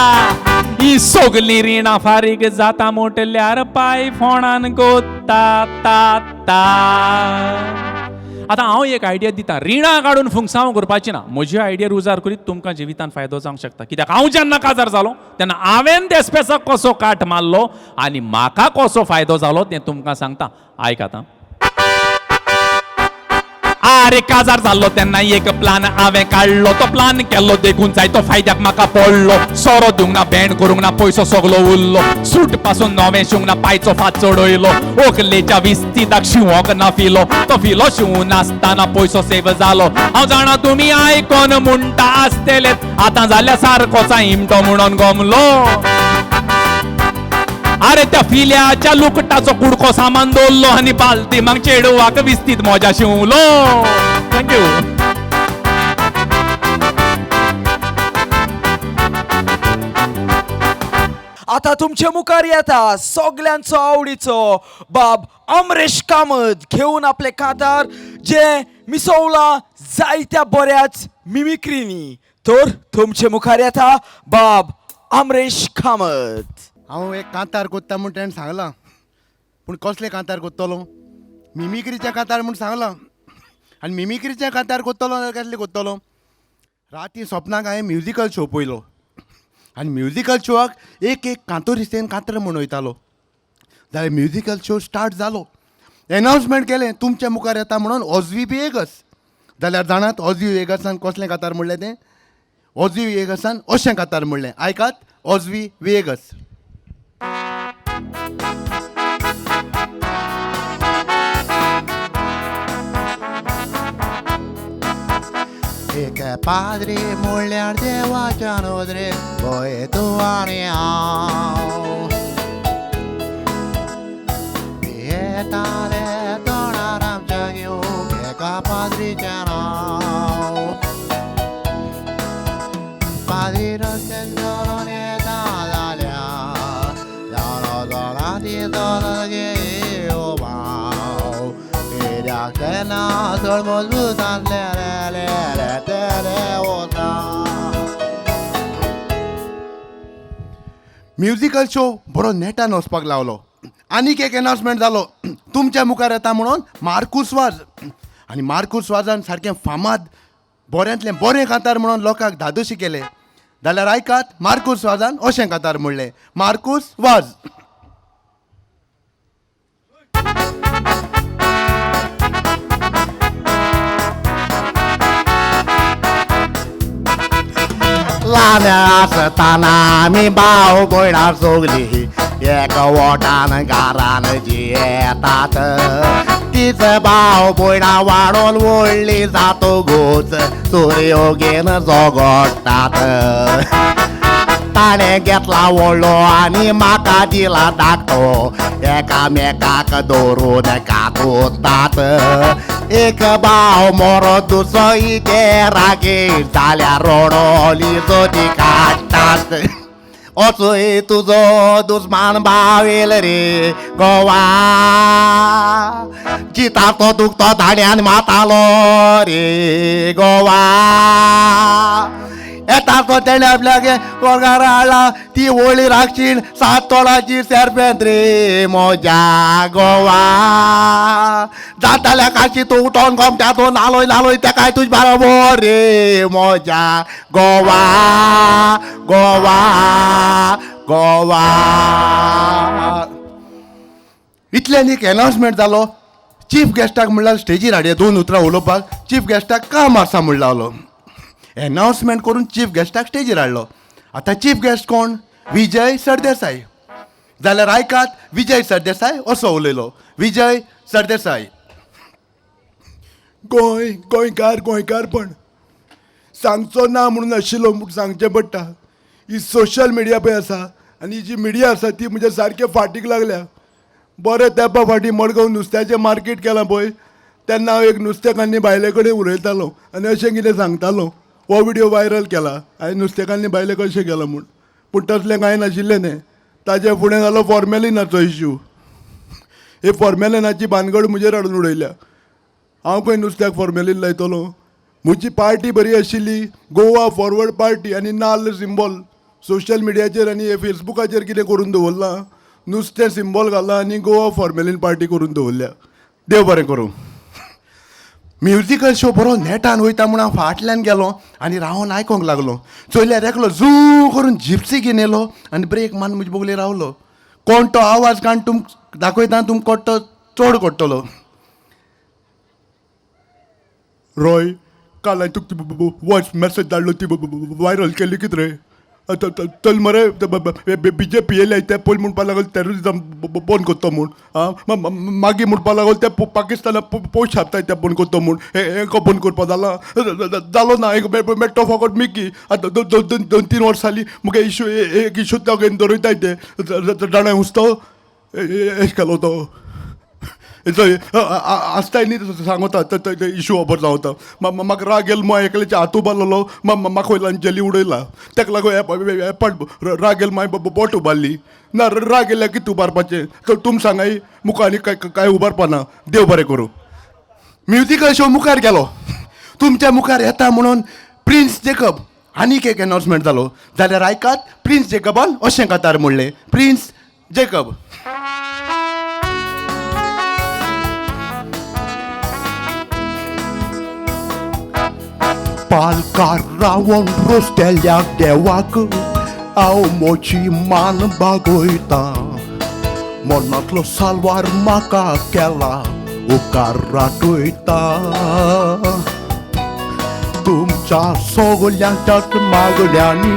ही सगलीं रिणां फारीक जाता म्हटल्यार पाय फोणान गोता ता ता. आतां हांव एक आयडिया दिता, रिणां काडून फुंगसांव करपाची ना. म्हजी आयडिया रुजार करीत तुमकां जिवितान फायदो जावंक शकता. कित्याक हांव जेन्ना काजार जालो तेन्ना हांवें देसपेसाक कसो काट मारलो आनी म्हाका कसो फायदो जालो तें तुमकां सांगता, आयक आतां. अरे काजार जाल्लो तेन्ना एक प्लान हांवें काडलो, तो प्लान केल्लो देखून जायतो फायद्याक म्हाका पडलो. सोरो दिवंक ना, बँड करूंक ना, पयसो सगलो उरलो. सूट पासून नवें शिवंक ना, पायचो फात चडयलो. व्हंकलेच्या विस्तिदाक शिंवोंक ना फिलो, तो फिलो शिंवूं नासतना पयसो सेव जालो. हांव जाणा तुमी आयकोन म्हणटा आसतलेच, आतां जाल्यार सारकोच इमटो म्हणून गमलो. अरे त्या फिल्याच्या लुकटाचो कुडको सामान दवरलो आनी बालतेमांक चेडवाक विस्तीद मोजा शिंवलो. Thank you. आता तुमचे मुखार येता सगल्यांचो आवडीचो बाब अमरेश कामत घेवन आपले कातार जे मिसवला जायत्या बऱ्याच मिमिक्रीनी. तर तुमचे मुखार येता बाब अमरेश कामत. हांव एक कांतार कोत्ता म्हूण तेणें सांगलां, पूण कसलें कांतार कोत्तलो? मिमिक्रीचें कांतार म्हूण सांगलां, आनी मिमिक्रीचें कांतार कोत्तलो जाल्यार कसलें कोत्तलो? राती सपनाक हांवें म्युजिकल शो पळयलो आनी म्युजिकल शोआक एक एक कांतोरिस्तेन कांतर म्हूण वयतालो. जाल्यार म्युजिकल शो स्टार्ट जालो, एनावन्समेंट केलें तुमच्या मुखार येता म्हणून ऑजवी वेगस. जाल्यार जाणात ऑजवी वेगसान कसलें कांतार म्हणलें तें? ऑजवी वेगसान अशें कांतार म्हणलें, आयकात. ऑजवी वेगस. एक पाद्री म्हणल्यार देवाच्या नदरेक भंय तूं आनी हांव भियेताले तोंडार आमच्या घेवंक एका पाद्रीचें नांव. तेन्ना चड मजबूत आसले वता. म्युजिकल शो बरो नेटान वचपाक लावलो. आनीक एक एनावन्समेंट जालो, तुमच्या मुखार येता म्हणून मार्कूस वाज. आनी मार्कूस वाजान सारकें फामाद बऱ्यांतलें बरें कांतार म्हणून लोकांक धादोशी केलें. जाल्यार आयकात मार्कूस वाजान अशें कांतार म्हणलें. मार्कूस वाज. ल्हान आसतना आमी भाव भयणां सगलीं एक वोटान घरान जियेतात. तीच भाव भयणां वाडोवन व्हडली जातकूच सुरयो घेवन झगडटात. ताणें घेतला व्हडलो आनी म्हाका दिला धाकटो, एकामेकाक दवरून कातुतात. एक भाव मोरो दुसरो इते रागीर जाल्यार रोडोली जोती काडटात. असोय तुजो दुस्मान भाव येयल रे गोवा, जिता तो दुखतो धाड्यान मातालो रे गोवा. येता तो तेणें आपल्याक वर्गार हाडला ती व्हडली राक्षीण 7 तोळाची सेरपेंत रे म्हज्या गोवा. जाताल्या काशी तूं उठोन गोमट्या तूं नालोय नालोय तेकाय तुज बरोबर रे म्हज्या गोवा गोवा गोवा. इतल्यान एक एनावन्समेंट जालो. चीफ गेस्टाक म्हणल्यार स्टेजीर हाडया 2 उतरां उलोवपाक. चीफ गेस्टाक काम आसा म्हण लावलो. एनावन्समेंट करून चीफ गेस्टाक स्टेजीर हाडलो. आतां चीफ गेस्ट कोण? विजय सरदेसाय. जाल्यार आयकात विजय सरदेसाय असो उलयलो. विजय सरदेसाय. गोंय गोंयकार गोंयकारपण सांगचो ना म्हणून आशिल्लो म्हूण सांगचें पडटा. ही सोशल मिडिया पळय आसा आनी जी मिडिया आसा ती म्हज्या सारके फाटीक लागल्या. बरें तेंपा फाटीं मडगांव नुस्त्याचें मार्केट केलां पळय, तेन्ना हांव एक नुस्तेकान्नी बायले कडेन उलयतालो आनी अशें कितें सांगतालो. हो विडियो वायरल केला हांवें नुस्तेकान्नी बायले कशें केलां म्हूण, पूण तसलें कांय नाशिल्लें न्ही. ताजे फुडें जालो फॉर्मेलिनाचो इश्यू. हे फॉर्मेलिनाची भानगड म्हजेर हाडून उडयल्या. हांव खंय नुस्त्याक फॉर्मेलीन लायतलो? म्हजी पार्टी बरी आशिल्ली गोवा फॉरवर्ड पार्टी आनी नाल्ल सिंबॉल सोशल मिडियाचेर आनी फेसबुकाचेर कितें करून दवरलां, नुस्तें सिंबॉल घालां आनी गोवा फॉर्मेलीन पार्टी करून दवरल्या. देव बरें करूं. म्युजिकल शो बरो नेटान वयता म्हूण हांव फाटल्यान गेलो आनी रावन आयकोंक लागलो. चोयल्यार एकलो झू करून जिप्सी घेवन येयलो आनी ब्रेक मारून म्हजे बगलेर रावलो. कोण तो आवाज काण तुमकां दाखयता, तुमकां कोट्टो चड कोट्टलो. रॉय, काल हांवें तुका वॉयस मॅसेज धाडलो ती वायरल केली कितें रे? चल मरे बीजेपी येयल्या ते पयलीं म्हणपाक लागलो टेररिजम बंद करता म्हूण. आं, मागीर म्हणपाक लागलो ते पाकिस्ताना पयशे छापताय ते बंद करता म्हूण. हेंका बंद करपा जाला जालो ना. एक मेट्टो फकत मिकी आतां 2-3 वर्सां जालीं मुगे इशू एक इशू घेवन दवरताय ते जाणा हुस्तो एश केलो तो आसताय न्ही सांगता इशू खबर जावता. म्हाका राग येयलो मागीर एकल्याच्या हात उबारलेलो, म्हाका वयल्यान जेली उडयला. ताका लागून एपाट राग येयलो मागीर बोट उबारली ना. राग येयल्यार कितें उबारपाचें तुमी सांगाय मुखार आनी कांय उबारपा ना. देव बरें करूं. म्युजिकल शो मुखार गेलो. तुमच्या मुखार येता म्हणून प्रिन्स जेकब आनीक एक एनावन्समेंट जालो. जाल्यार आयकात प्रिन्स जेकबान अशें कातार म्हणलें. Prince Jacob. पालकार रावन रस्त्याल्या देवाक हांव म्हजी मान बागयता. मनांतलो साल्वार म्हाका केला उपकार राटयता. तुमच्या सगल्यांच्याच मागण्यांनी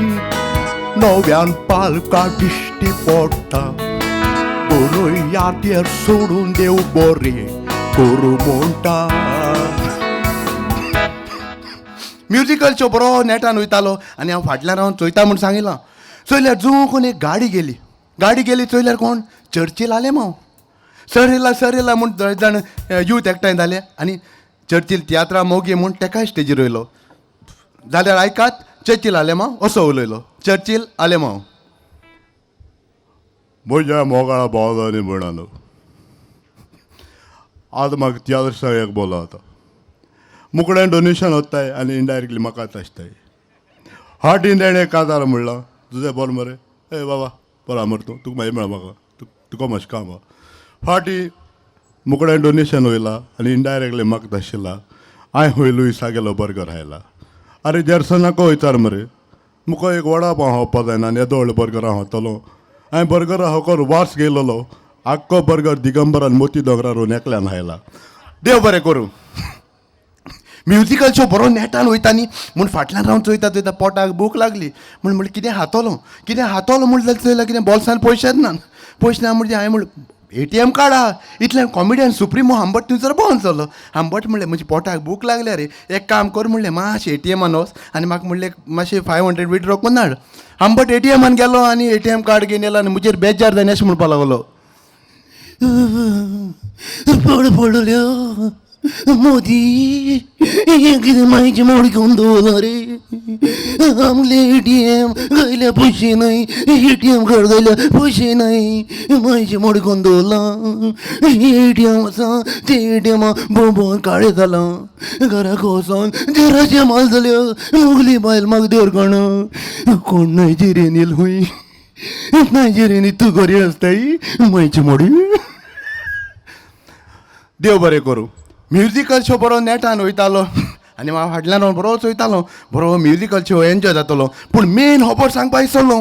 नव्यान पालकार दिश्टी पडटा. दोनूय यादीर सोडून देव बरें करूं म्हणटा. म्युजिकल शो बरो नेटान वयतालो आनी हांव फाटल्यान रावन चोयता म्हूण सांगिलां. चोयल्यार जुकून एक गाडी गेली. गाडी गेली चोयल्यार कोण? चर्चील आलेमांव. सर येयला सर येयला म्हूण थोडे जाण यूथ एकठांय जाले आनी चर्चील तियात्रा मोगी म्हूण तेकाय स्टेजीर वयलो. जाल्यार आयकात चर्चील आलेमांव असो उलयलो. चर्चील आलेमांव. म्हज्या मोगाळ भाव आनी भयणांनो, आज म्हाका तियात्र सगळ्याक बोलो आतां मुकड्यान डोनेशन वताय आनी इनडायरेक्टली म्हाकाच आसताय. हाटीन तेणें काजार म्हणलां तुजें बरो मरे, ए बाबा बरो मरे तूं, तुका मागीर मेळ म्हाका, तुका मातशें काम आहा. फाटीं मुकड्यान डोनेशन वयला आनी इनडायरेक्टली म्हाका आशिल्ला. हांवें खंय लुईसा गेलो बर्गर खायला. आरे जर्सनाको विचार मरे, मुको एक वडा पाव खावपा जायना आनी येदो व्हडलो बर्गर हांव खातलो. हांवें बर्गर होकर वास घेयलेलो, आख्खो बर्गर दिगंबरान मोती दोंगरार वचून एकल्यान खायला. देव बरें करूं. म्युजिकल शो बरो नेटान वयता न्ही म्हूण फाटल्यान रावन चोयता चोयता पोटाक भूक लागली म्हूण म्हणलें कितें खातलो कितें खातलो म्हूण जाल्यार चोयला कितें बोल्सान पयशेच ना. पयशे ना म्हणजे हांवें म्हणलें ATM card आहा. इतल्यान कॉमेडियन सुप्रिमो हांबट थंयसर भोंवन चल्लो. हांबट म्हणलें म्हजे पोटाक भूक लागल्या रे, एक काम कर म्हणलें मातशें ATMान वच आनी म्हाका म्हणलें मातशें 500 विड्रॉ करून हाड. हांबट ATMान गेलो आनी ATM card घेवन येयलो आनी म्हजेर बेजार जायना अशें म्हणपाक लागलो, पड पडल्यो मोदी हें कितें मायचें मोड घेवन दवरलां रे, आमगेलें ATM गायल्या पयशे न्हय, ATM card गायल्या पयशे न्हय, मायचें मोड घेवन दवरलां, ATM आसा तें ATM बोबोन काळें जालां, घराक वचोन देराचें माल जाल्यो, मुगली बायल म्हाका देवर कोण कोण नायजेरियन येयल खूंय, नायजेरियन तूं गोरी आसताय मायची मोडी. देव बरें करूं. म्युजिकल शो बरो नेटान वयतालो आनी हांव फाटल्यान रावन बरो चोयतालो, बरो म्युजिकल शो एन्जॉय जातलो. पूण मेन खबर सांगपा विसरलो,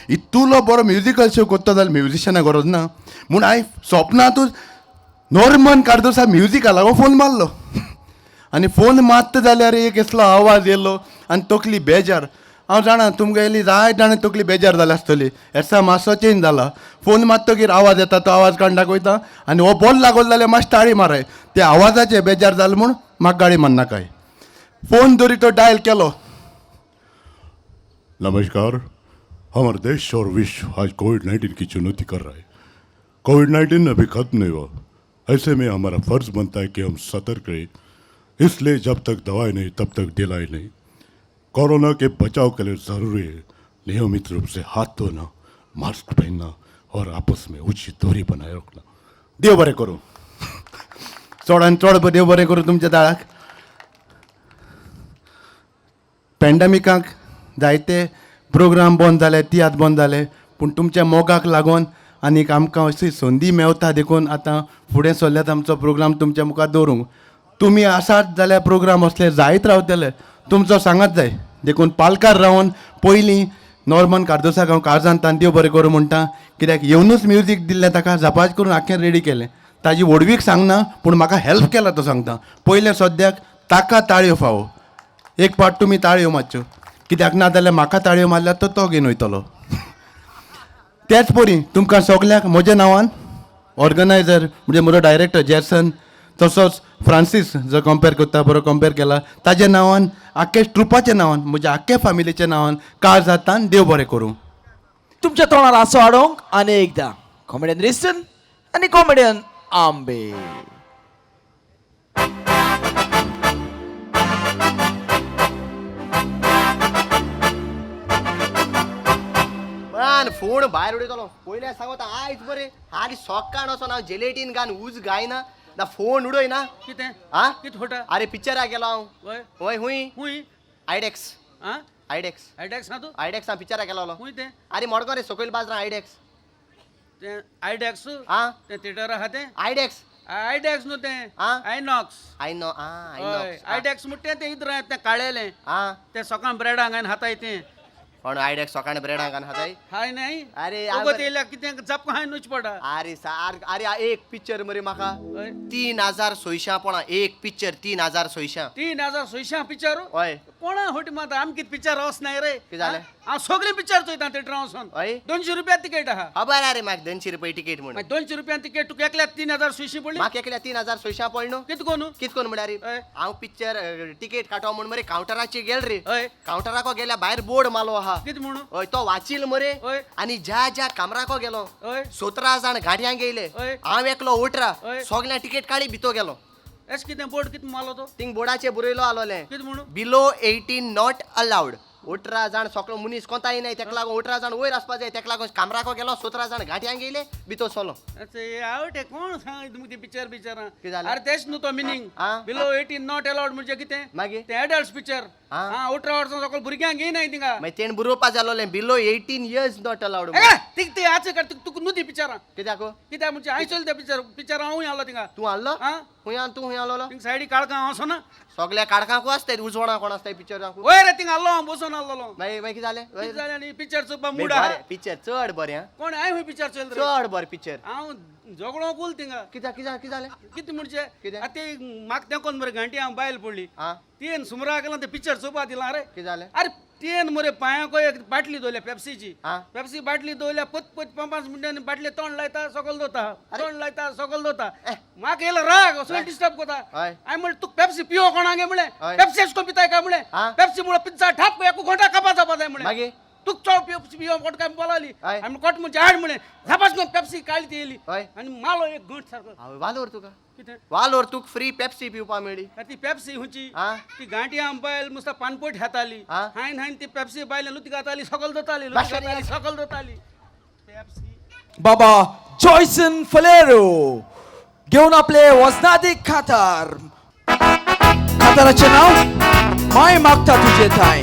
इतलो बरो म्युजिकल शो करता जाल्यार म्युजिशना गरज ना म्हूण हांवें सपनांतूच नॉर्मन कार्दोसा म्युजिकालाक फोन मारलो आनी फोन मारता जाल्यार एक असलो आवाज येयलो आनी तकली बेजार. हांव जाणा तुमगेली जायत जाणां तकली बेजार जाल्या आसतली, एसा मातसो चेंज जाला. फोन मारतकीर आवाज येता, तो आवाज काडून दाखयता आनी हो बॉल लागलो जाल्यार मातशें ताळी माराय, त्या आवाजाचे बेजार जालें म्हूण म्हाका गाडी मारनाकाय. फोन जरी तो डायल केलो, नमस्कार, हमारा देश और विश्व आज कोविड-19 की चुनौती कर रहा है. कोविड-19 अभी खत्म नहीं हुआ, ऐसे में हमारा फर्ज बनता है कि हम सतर्क रहें. इसलिए जब तक दवाई नहीं तब तक ढिलाई नहीं. कोरोना के बचाव के लिए ज़रूरी है नियमित रूप से हाथ धोना, मास्क पहनना और आपस में उचित दूरी बनाए रखना. देव बरें करूं. चड आनी चड देव बरें करूं तुमच्या दाळाक. पॅन्डेमिकाक जायते प्रोग्राम बंद जाले, तियात्र बंद जाले, पूण तुमच्या मोगाक लागून आनीक आमकां अशी संदी मेवता देखून आतां फुडें सरल्यात आमचो प्रोग्राम तुमच्या मुखार दवरूंक. तुमी आसात जाल्यार प्रोग्राम असले जायत रावतले, तुमचो सांगात जाय. देखून पालकार रावन पयलीं नॉर्मन कार्दोसाक हांव काळजान तान देव बरें करूं म्हणटा, कित्याक येवनूच म्युजीक दिल्लें ताका झपाज करून आख्खें रेडी केलें. ताजी व्हडवीक सांगना पूण म्हाका हेल्प केला तो सांगता. पयलें सद्याक ताका ताळयो फावो, एक पाट तुमी ताळयो मारच्यो, कित्याक ना जाल्यार म्हाका ताळयो मारल्यार तो तो घेवन वयतलो. त्याच परी तुमकां सगल्यांक म्हज्या नांवान ऑर्गनायजर म्हणजे म्हजो डायरेक्टर जॅसन, तसोच फ्रांसीस जो कंपेर करता बरो कंपेर केला ताज्या नांवान, आख्खे ट्रुपाच्या नांवान, म्हज्या आख्खे फामिलीच्या नांवान काळजांतल्यान देव बरें करूं. तुमच्या तोंडार हांसो हाडूंक आनी एकदां कॉमेडियन रिस्टन आनी कॉमेडियन आंबे. मान फोन भायर उडयतलो पयलें सांगता आयज बरें हाली सोकाण वचोन हांव जेलेटीन घान उज गायना ना फोन उडय ना कितें आ कितें फोटा? अरे पिक्चराक गेलो हांव. वय वय हुंय हुंय आयडेक्स. आ आयडेक्स आयडेक्स ना तूं? आयडेक्स हांव पिक्चराक गेलो. हुंय तें? अरे मडगांव रे सकयल बाजरा आयडेक्स. तें आयडेक्स? आ तें थिएटर आहा तें? आयडेक्स. आयडेक्स न्हू तें, आयनॉक्स. आयनो आ आयनॉक्स. आयडेक्स म्हणटा तें इतलें तें काळेलें आ तें सकाळ ब्रेडांक घालून हाताय तें. कोण आयडेक्स सकाळ ब्रेडांक घालून हाताय? हाय न्हय. अरे वगत येयल्या कितें जप हाय नुच पडा. अरे सार अरे एक पिक्चर मरे म्हाका 3600 पणा एक पिक्चर 3600. 3600 पिक्चर? हय. कोणा होटी माता आमकी पिक्चर वच नाय रे. कितें जालें? हांव सगळीं पिक्चर चोयता थिएटरां वचोन. हय. 200 रुपया तिकेट आहा. खबर आरे म्हाका 200 रुपया तिकेट म्हणून. 200 रुपया तिकेट तुका एकल्या 3600 पडली? म्हाका एकल्या 3600 पडली न्हू. कित कोन? कित कोन म्हळ्यार हांव पिक्चर तिकेट काडटो म्हूण मरे कावंटराचेर गेल रे. कावंटराको गेल्या भायर बोर्ड मारलो आहा. कित म्हणून? हय तो वाचील मरे. आनी ज्या ज्या कामराको गेलो 17 जाण गाडयांक येयले, हांव एकलो 18, सगळ्या तिकेट काडी भितर गेलो. एश कितें बोर्ड कितें मारलो तो? थिंग बोर्डाचेर बरयलो आसलोलें कितें म्हणून? Below 18 not allowed. 18 जाण सगळो मनीस कोंताय नाय तेका लागून 18 जाण वयर आसपा जाय तेका लागून कामराको गेलो 17 जाण गांठयांक येयले भितर सोलो. आवटे कोण सांग तुमकां ते पिक्चर बिचरां. कितें जालें? अरे तेच न्हू तो मिनींग बिलो 18 not allowed म्हणजे कितें? मागीर ते एडल्ट पिक्चर. आं 18 वर्सां सगळो भुरग्यांक घेयनाय थिंगा. मागीर तेणें बरोवपा जालोलें बिलो 18 इयर्स not allowed. ती ती आच कर तुका न्हू ती पिक्चरां. कित्याक? कित्याक म्हणजे हांवें चोयलें ते पिक्चर पिक्चर हांवूय आसलो थिंगा. तूं आसलो? आं खंय तूं खंय आसलो? थिंग सायडी काळखां हांव वचना. सगल्या काळखांकू आसताय उजवणां कोण आसताय पिक्चरांकू. वय रे थिंगा आसलो हांव बसून आसलो. मागीर मागीर कितें जालें? कितें जालें आनी पिक्चर चोवपा मूड आहा. पिक्चर चड बरें. कोण हांवें खंय पिक्चर चोयलें रे? चड बरें पिक्चर. हांव झगडो कुल थिंगा. कित्याक कित्याक कितें जालें? कितें म्हणजे आतां ते म्हाका तेंकोन मरे घांटी हांव बायल पडली तेन सुमराक गेला ते पिक्चर चोवपा दिलां रे. कितें जालें? अरे तेन मरे पांयांक एक बाटली दवरल्या पेप्सीची. पेप्सी बाटली दवरल्या पत पत 5 मिनटांनी बाटली तोंड लायता सकयल दवरता तोंड लायता सकयल दवरता. म्हाका येयलो राग असो डिस्टर्ब करता. हांवें म्हणलें तुका पेप्सी पियो कोणागे म्हणलें पेप्सी अशें करून पिताय काय म्हणलें पेप्सी मुळे पिझ्झा ठाप एक घोंटा कापा जावपा जाय म्हणलें तुका चड पेप्सी पियो कोट काय बोलाली. आनी कोट म्हणजे हाड म्हणलें झापास करून पेप्सी काडली ती येयली आनी मालो एक घंट सारको. वालोर तुका कितें? वालोर तुका फ्री पेप्सी पिवपा मेळ्ळी. ती पेप्सी हुंची ती गांठयां बायल मुस्ता पानपोट घेताली हांयन हांयन ती पेप्सी बायल लुती घाताली सकयल दवरताली लुती घाताली सकयल दवरताली पेप्सी. बाबा जॉयसन फलेरो घेवन आपले वजनादीक खातार. खाताराचें नांव माय मागता तुजे थांय.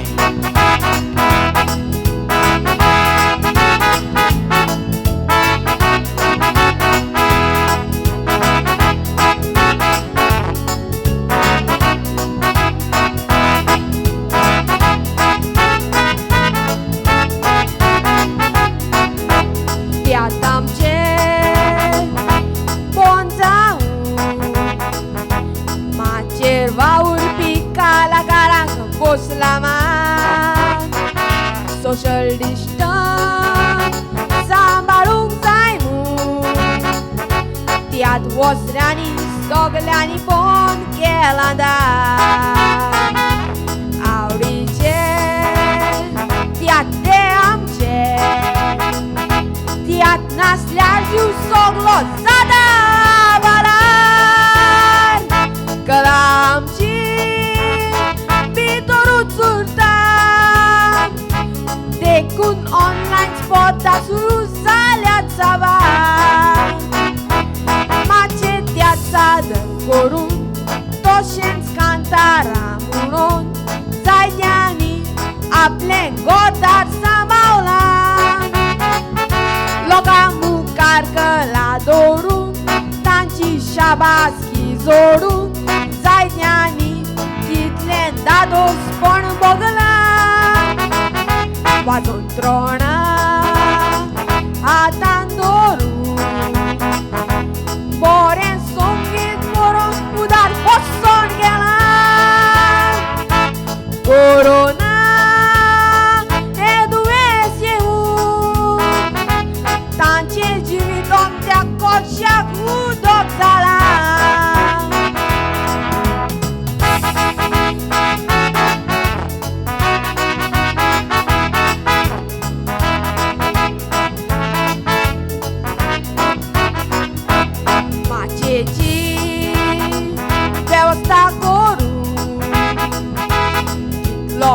सोशल डिस्टन्स सांबाळूंक जाय म्हूण त्यात वसऱ्यांनी सगल्यांनी बंद केलां दार. आवडीचे त्यात ते आमचे त्यात नासल्यार जीव सगलो जाता बारार. कला आमची भितरूच उरता देखून ऑनलायन स्पर्धा सुरू जाल्यात साबार. मातशें त्यात सादर करून तशेंच कांतारां म्हणून जायत्यांनी आपलें गोदार सांबाळलां. लोकां मुखार कला दवरून तांची शाबासकी जोडून जायत्यांनी कितलें दादोसपण भोगलां. वाजोवन त्रोणां हातान दवरून बरें संगीत बरोवन उदार बसोन गेलां. कोरोना हें दुयेंस येवन तांचें जिवीत आमच्या कोशाक उदक जालां.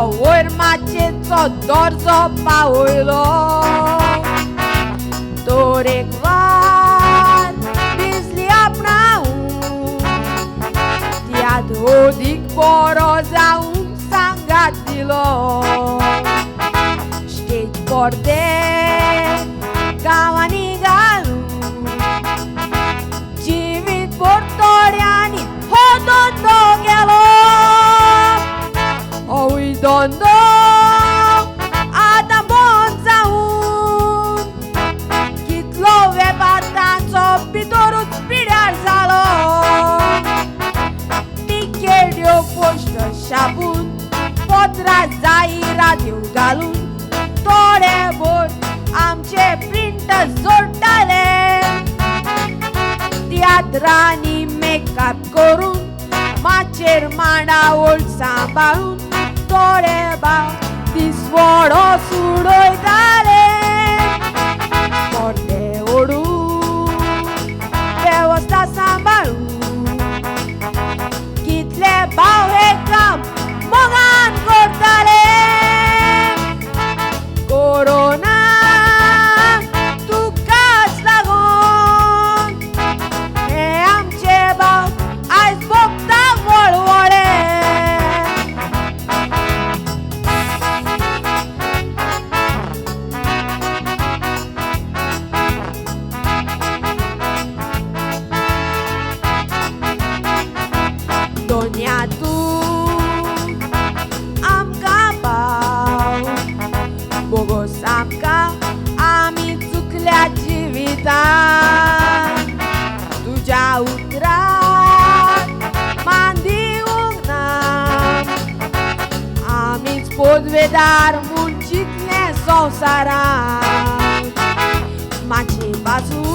वयर मातयेचो दर्जो पावयलो तरेकवार बिजली आपणावून त्यात अदीक बरो जावंक सांगात दिलो. स्टेज पडदे गांवांनी घालून जिवीत भर थोड्यांनी हो धंदो केलो. होवूय धंदो आतां बंद जावन कितलो वेपार तांचो भितरूच पिड्यार जालो. टिकेट्यो पोस्टर छापून पत्रां जायरात्यो घालून थोडे भर आमचे प्रिंटर जोडटाले. तियात्रांनी मेकअप करून माचयेर मांडावळ सांबाळून थोडे भाव दिसवडो सुडयताले. पडदे ओडून वेवस्था सांबाळून कितले भाव हें काम मोगान करताले. दोन्या तूं आमकां पाव बोगोस आमकां आमी चुकल्या जिवितान तुज्या उतराक मान दिवंक ना आमीच पोदवेदार म्हूण चिंतलें संवसारान माची बाजू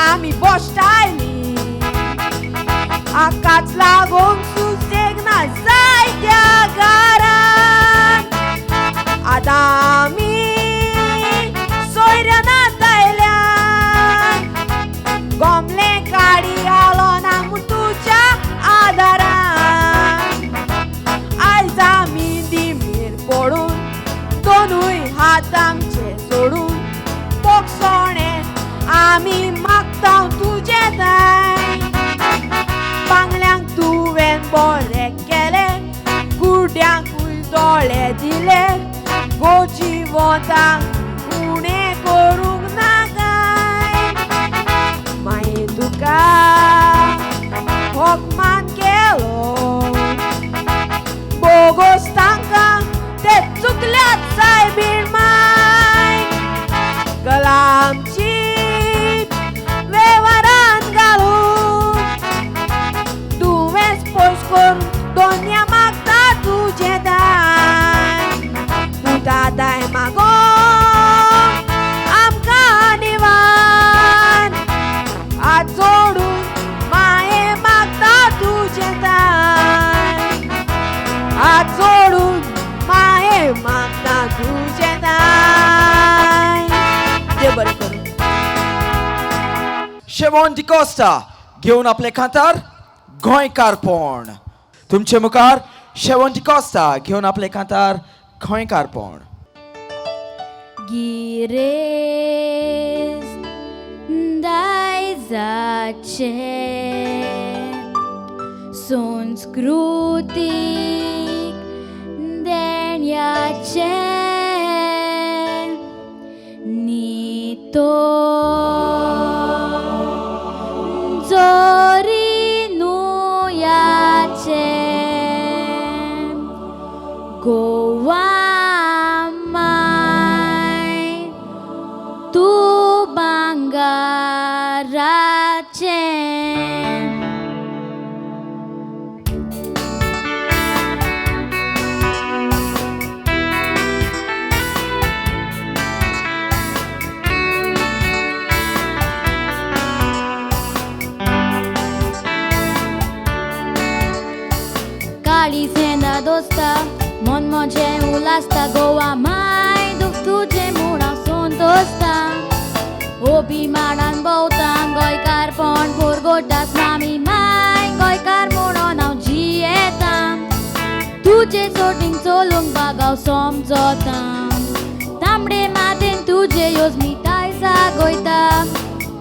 आमी बोश्टायली आकाच लागून सुसेग ना जायत्या घरान आतां आमी सोयऱ्या नातायल्यान गोमले काडी घालो ना म्हूण तुज्या आदारान आयज आमी दिमीर पडून दोनूय हात आमचे सोडून पोगसोणे आमी मागता तुजें दाय बांगल्यांक तुवें बरें केलें कुड्यांकूय दोळे दिले गो जिवोतांक उणें करूंक नाकाय मागीर तुका होकमान केलो बोगोस तांकां ते चुकल्यात सायबीण माय कला आमची वेव्हारान घालून तुवेंच पयस करून दोन्या मागता तुजें दाय तुता दाय मागोन आमकां निवान हात जोडून माये मागता तुजें दाय हात जोडून माये मागता तुजें दाय देव बरें करूं. शेवॉन डिकोस्टा घेवन आपले खातार गोंयकारपण. तुमचे मुखार शेवॉन डिकोस्टा घेवन आपले खातार गोंयकारपण. गिरेस्त दायजाचे संस्कृतीक देण्याचे नितो जोरी नुयाचे गोवा माय तूं भांगराचें. काळीज ना दोस्ता मन म्हजें उलासता गोवा माय दुख तुजें म्हूण हांव संतोसता अभिमानान भोंवता गोंयकारपण पोरगोटास मामी माय गोंयकार म्हणून हांव जियेता तुजे सोडींक चलूंक बागाव समजता तांबडे मातेन तुजे योजमिताय जागयता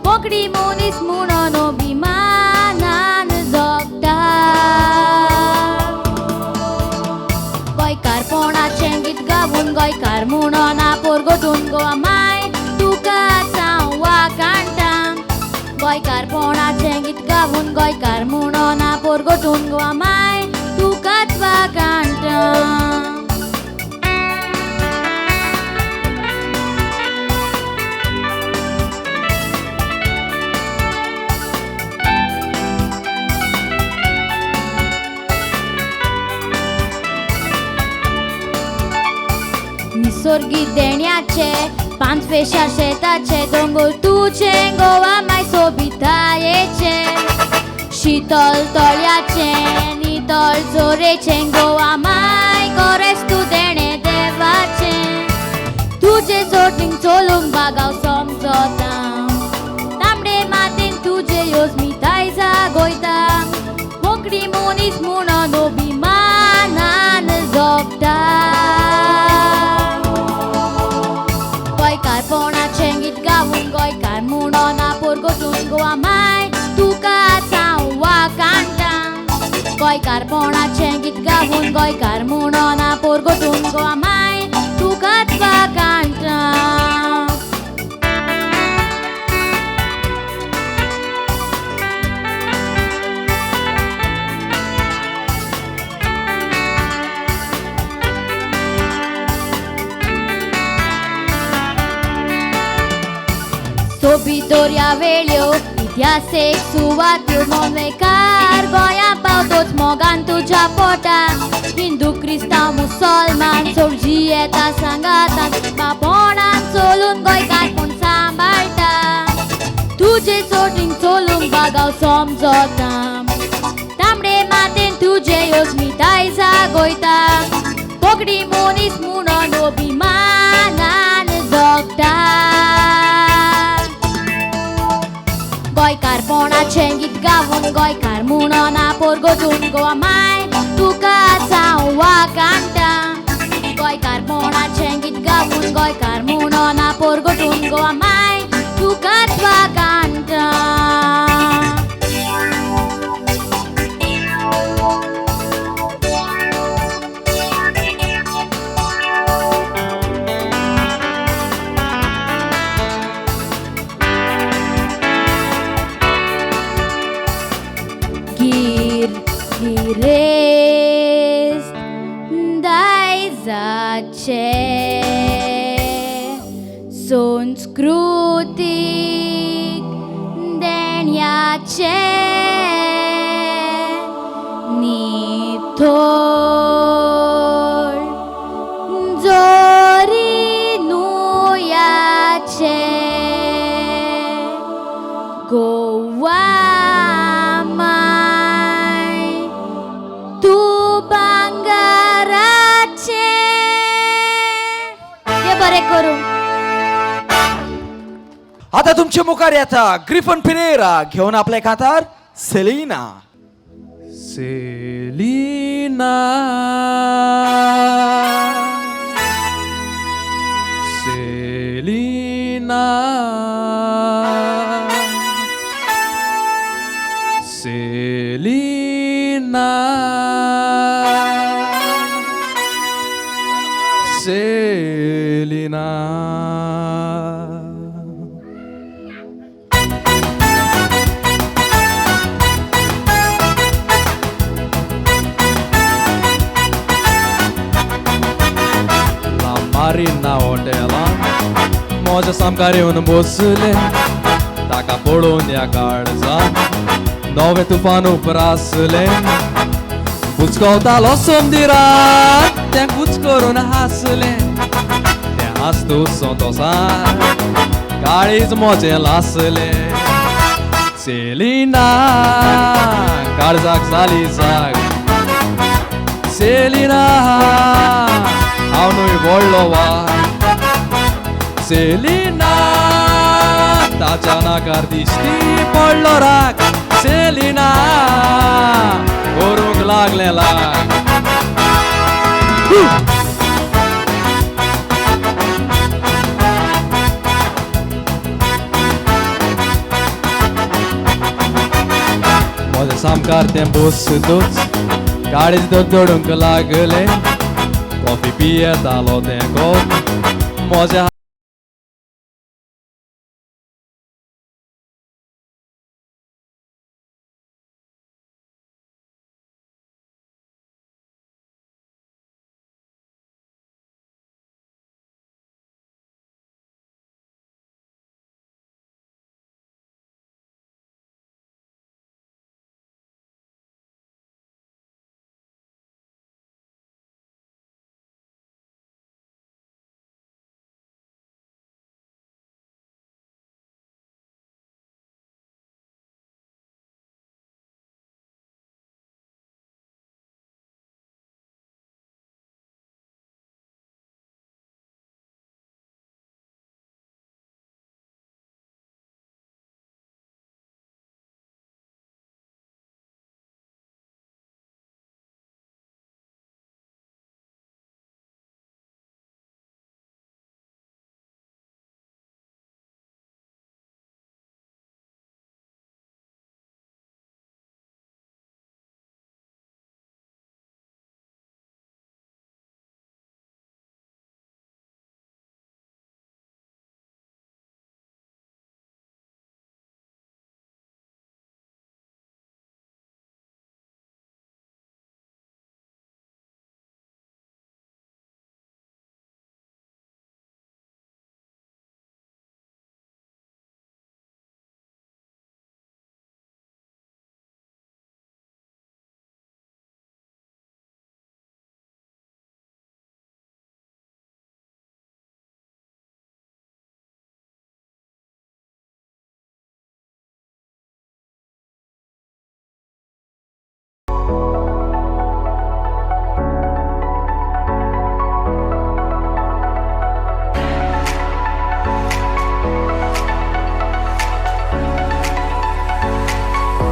कोंकणी मनीस म्हणून अभिमानान जगता गोंयकारपणाचें गीत गावून गोंयकार म्हणून पोरगोटून गोवा माय तुकाच हांव वाखाणटा गोंयकारपणाचें गीत गावून गोंयकार म्हणून पोरगोटून गोवा माय तुकाच वाखाणटा. निसर्गी देण्याचे पांचवेशा शेताचे दोंगर तुजे गोवा माय सोबितायेचे शीतल तळ्याचे नितळ झोरेचे गोवा माय गोरेस तूं देणे देवाचे तुजे जोडींक चलूंक बागाव समजता तांबडे मातेन तुजे योजमिताय जागयता कोंकणी मनीस म्हणून अभिमानान जगता गोंयकारपणाचें गीत गावून गोंयकार म्हणून पोरगोटून गोवा माय तुकाच हांव वाखाणटा गोंयकारपणाचें गीत गावून गोंयकार म्हणून पोरगोटून गोवा माय तुकाच वाखाणटा. सोबीत दर्या वेळ्यो इतिहासीक सुवात्यो मोमेकार गोंया पावतोच मोगान तुज्या पोटा हिंदू क्रिस्तांव मुसलमान सोडजी येता सांगातान बापोणान चलून गोंयकारपण सांबाळटा तुजे सोटींग चलूंक बागाव समजता तांबडे मातेन तुजे अस्मिताय जागयता कोंकणी मनीस म्हणून अभिमानान जगता गोंयकारपणाचें गीत गावन गोंयकार म्हणून पोरगोटून गोवा माय तुकाच हांव वाखाणटा गोंयकारपणाचें गीत गावन गोंयकार म्हणून पोरगोटून गोवा माय तुकाच वाखाणटा. गिरेस्त दायजाचे संस्कृतीक देण्याचे निथोळ जोरी नुयाचे गोवा आता तुमच्या मुखार येता ग्रिफन पिरेरा घेऊन आपल्या खातार सेलिना. सेलिना सेलिना सेलिना सेलिना. मारिना हॉटेलान म्हज्या सामकार येवन बसलें ताका पळोवन ह्या काळजान नवें तुफान उप्रासलें बुचकवतालो समदिरात तें कुच करून हांसलें तें हांसतू संतोसान काळीज म्हजें लासलें. सेलिना काळजाक जाली जाग सेलिना हांव न्हय व्हडलो वाग सेलिना ताच्या नाकार दिश्टी पडलो राग सेलिना करूंक लागलें लाग. म्हज्या सामकार तें बसतूच काळीज धडधडूंक लागलें कॉफी पियेतालो तें कोप म्हज्या